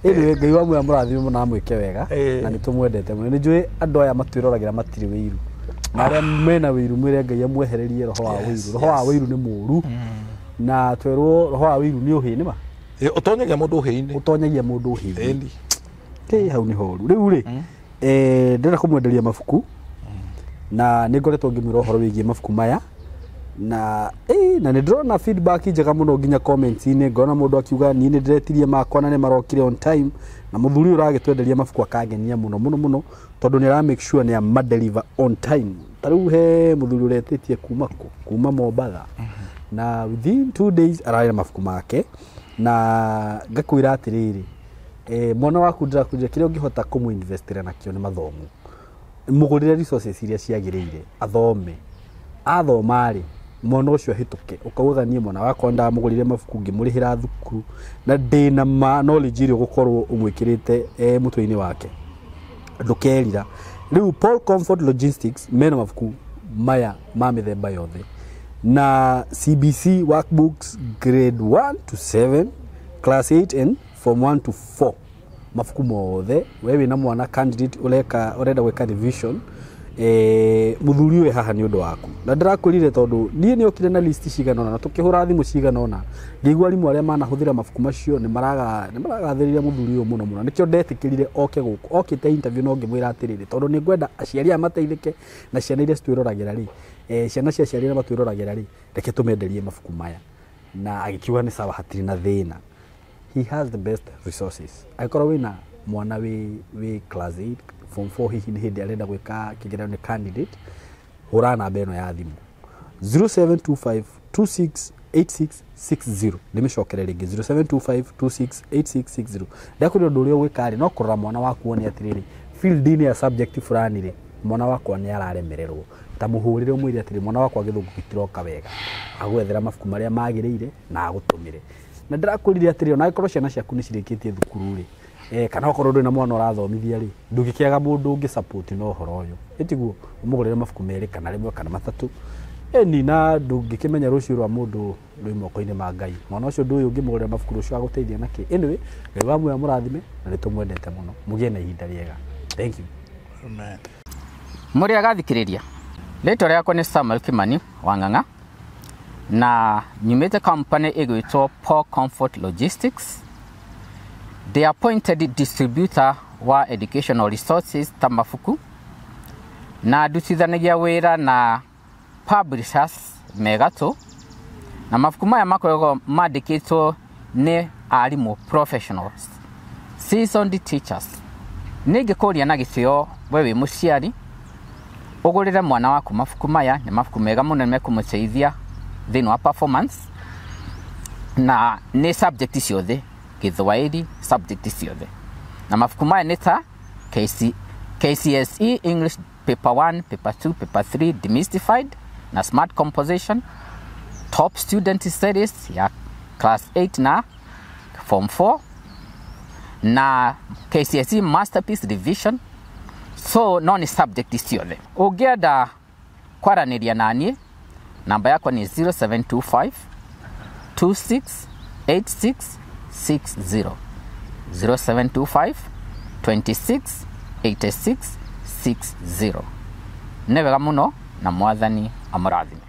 Anyway, Ngai wa muoyo amũrathime mũno na amwĩke wega. Ĩĩ. Na nĩ tũmwendete mũno. Nĩ njũĩ andũ aya matwĩroragĩra matirĩ wĩiru na arĩa mena wĩiru mwĩre Ngai amwehererie roho wa wĩiru. Roho wa wĩiru nĩ mũũru na twerwo roho wa wĩiru nĩ ũhĩ nĩma. Ĩĩ, ũtonyagia mũndũ ũhĩ-inĩ. Ũtonyagia mũndũ ũhĩ-inĩ. Ĩni. Kĩ hau nĩ horu. Rĩu rĩ, ndĩrenda kũmwenderia mabuku na nĩ ngoretwo ngĩmwĩra ũhoro wĩgiĩ mabuku maya na na nĩ ndĩrona feedback njega mũno nginya comments-inĩ ngona mũndũ akiuga niĩ nĩ ndĩretirie makwa na nĩ marokire on time na mũthuri ũyũ ũragĩtwenderia mabuku akangenia mũno mũno mũno tondũ nĩ ara make sure nĩ amadeliver on time. Ta rĩu he mũthuri ũretĩtie kuma kũ? Kuma Mombatha na within 2 days ararĩ na mabuku make na ngakwĩra atĩrĩrĩ, mwana waku ndĩrakwĩrire kĩrĩa ũngĩhota kũmũinvestĩra nakĩo nĩ mathomo. Mũgũrĩre resources iria ciagĩrĩire athome. Athoma rĩ, mwana ũcio ahĩtũke ũkaugaga niĩ mwana wakwa ndamũgũrĩre mabuku ngĩmũrĩhĩra thukuru na ndĩna ma knowledge ĩrĩa ũgũkorwo ũmwĩkĩrĩte mũtwe-inĩ wake ndũkerira. Rĩu Paul Comfort Logistics mena mabuku maya ma mĩthemba yothe. Na CBC workbooks grade 1 to 7, class 8 and form 1 to 4. Mabuku mothe we wina mwana candidate ureka urenda gwika revision, muthuri uyu haha ni undu waku. Na ndirakwirire tondu nie ni okire na list cigana ona na tukihura thimu cigana ona, ngĩigua arimũ arĩa manahũthĩra mabuku macio nĩ maragathĩrĩria mũthuri ũyũ mũno mũno. Nĩkĩo ndetĩkĩrire oke gũkũ, okĩte interview no ngĩmwĩra atĩrĩrĩ, tondũ nĩ ngwenda aciari aya mateithĩke na ciana iria citwĩroragĩra rĩ, ciana cia aciari arĩa matwĩroragĩra rĩ, reke tũmenderie mabuku maya. Na agĩkiuga nĩ sawa, hatirĩ na thĩna. He has the best resources. Angĩkorwo wĩna mwana wĩ class 8, form 4, hihi nĩ hĩndĩ arenda gwĩka kĩgeranio, nĩ candidate, hũra namba ĩno ya thimũ 0725 268660. Ndĩmĩcokere rĩngĩ, 0725 268660. Ndakwĩra ũndũ ũrĩa ũgwĩka rĩ, no kũrora mwana waku wone atĩrĩrĩ, field-inĩ ya subject fulani rĩ, mwana wakwa nĩ araremererwo. Ta mũhũrĩre ũmwĩre atĩrĩ, mwana wakwa gĩthũngũ gĩtiroka wega, agwethera mabuku marĩa magĩrĩire na agũtũmĩre. Na ndĩrakwĩrire atĩrĩ, ona angĩkorwo ciana ciaku nĩ cirĩkĩtie thukuru rĩ, kana okorwo ndũrĩ na mwana ũrathomithia rĩ, ndũngĩkĩaga mũndũ ũngĩ support na ũhoro ũyũ, ĩtiguo ũmũgũrĩre mabuku merĩ kana rĩmwe kana matatũ. Ĩni na ndũngĩkĩmenya rũciũ rwa mũndũ rwĩ moko-inĩ ma Ngai. Mwana ũcio ndũĩ ũngĩmũgũrĩra mabuku rũciũ agũteithia nakĩ. Anyway, Ngai wa muoyo amũrathime na nĩ tũmwendete mũno. Mũgĩe na ihinda rĩega. Thank you. Amen. Mũrĩ agathikĩrĩria, rĩtwa rĩakwa nĩ Samuel Kimani Wang'ang'a na nyumĩte company ĩgwĩtwo Paul Comfort Logistics. The appointed distributor wa educational resources ta mabuku, na ndutithanagia wĩra na publishers megatũ, na mabuku maya makoragwo mandĩkĩtwo nĩ arimũ professionals, seasoned teachers. Nĩ ingĩkũria na gĩtĩo we wĩ mũciari ũgũrĩre mwana waku mabuku maya. Nĩ mabuku mega mũno, nĩ mekũmũteithia thĩinĩ wa performance, na nĩ subject ciothe, Gĩthwaĩri, subject ciothe. Na mabuku maya nĩ ta KCSE English paper 1, paper 2, paper 3 demystified na smart composition, top student series ya class 8 na form 4, na KCSE masterpiece revision. So no nĩ subject ciothe. Ũngĩenda kwaranĩria naniĩ, namba yakwa nĩ 0725 268660, 0725 26 86 60. Nĩ wega mũno na Mwathani amũrathime.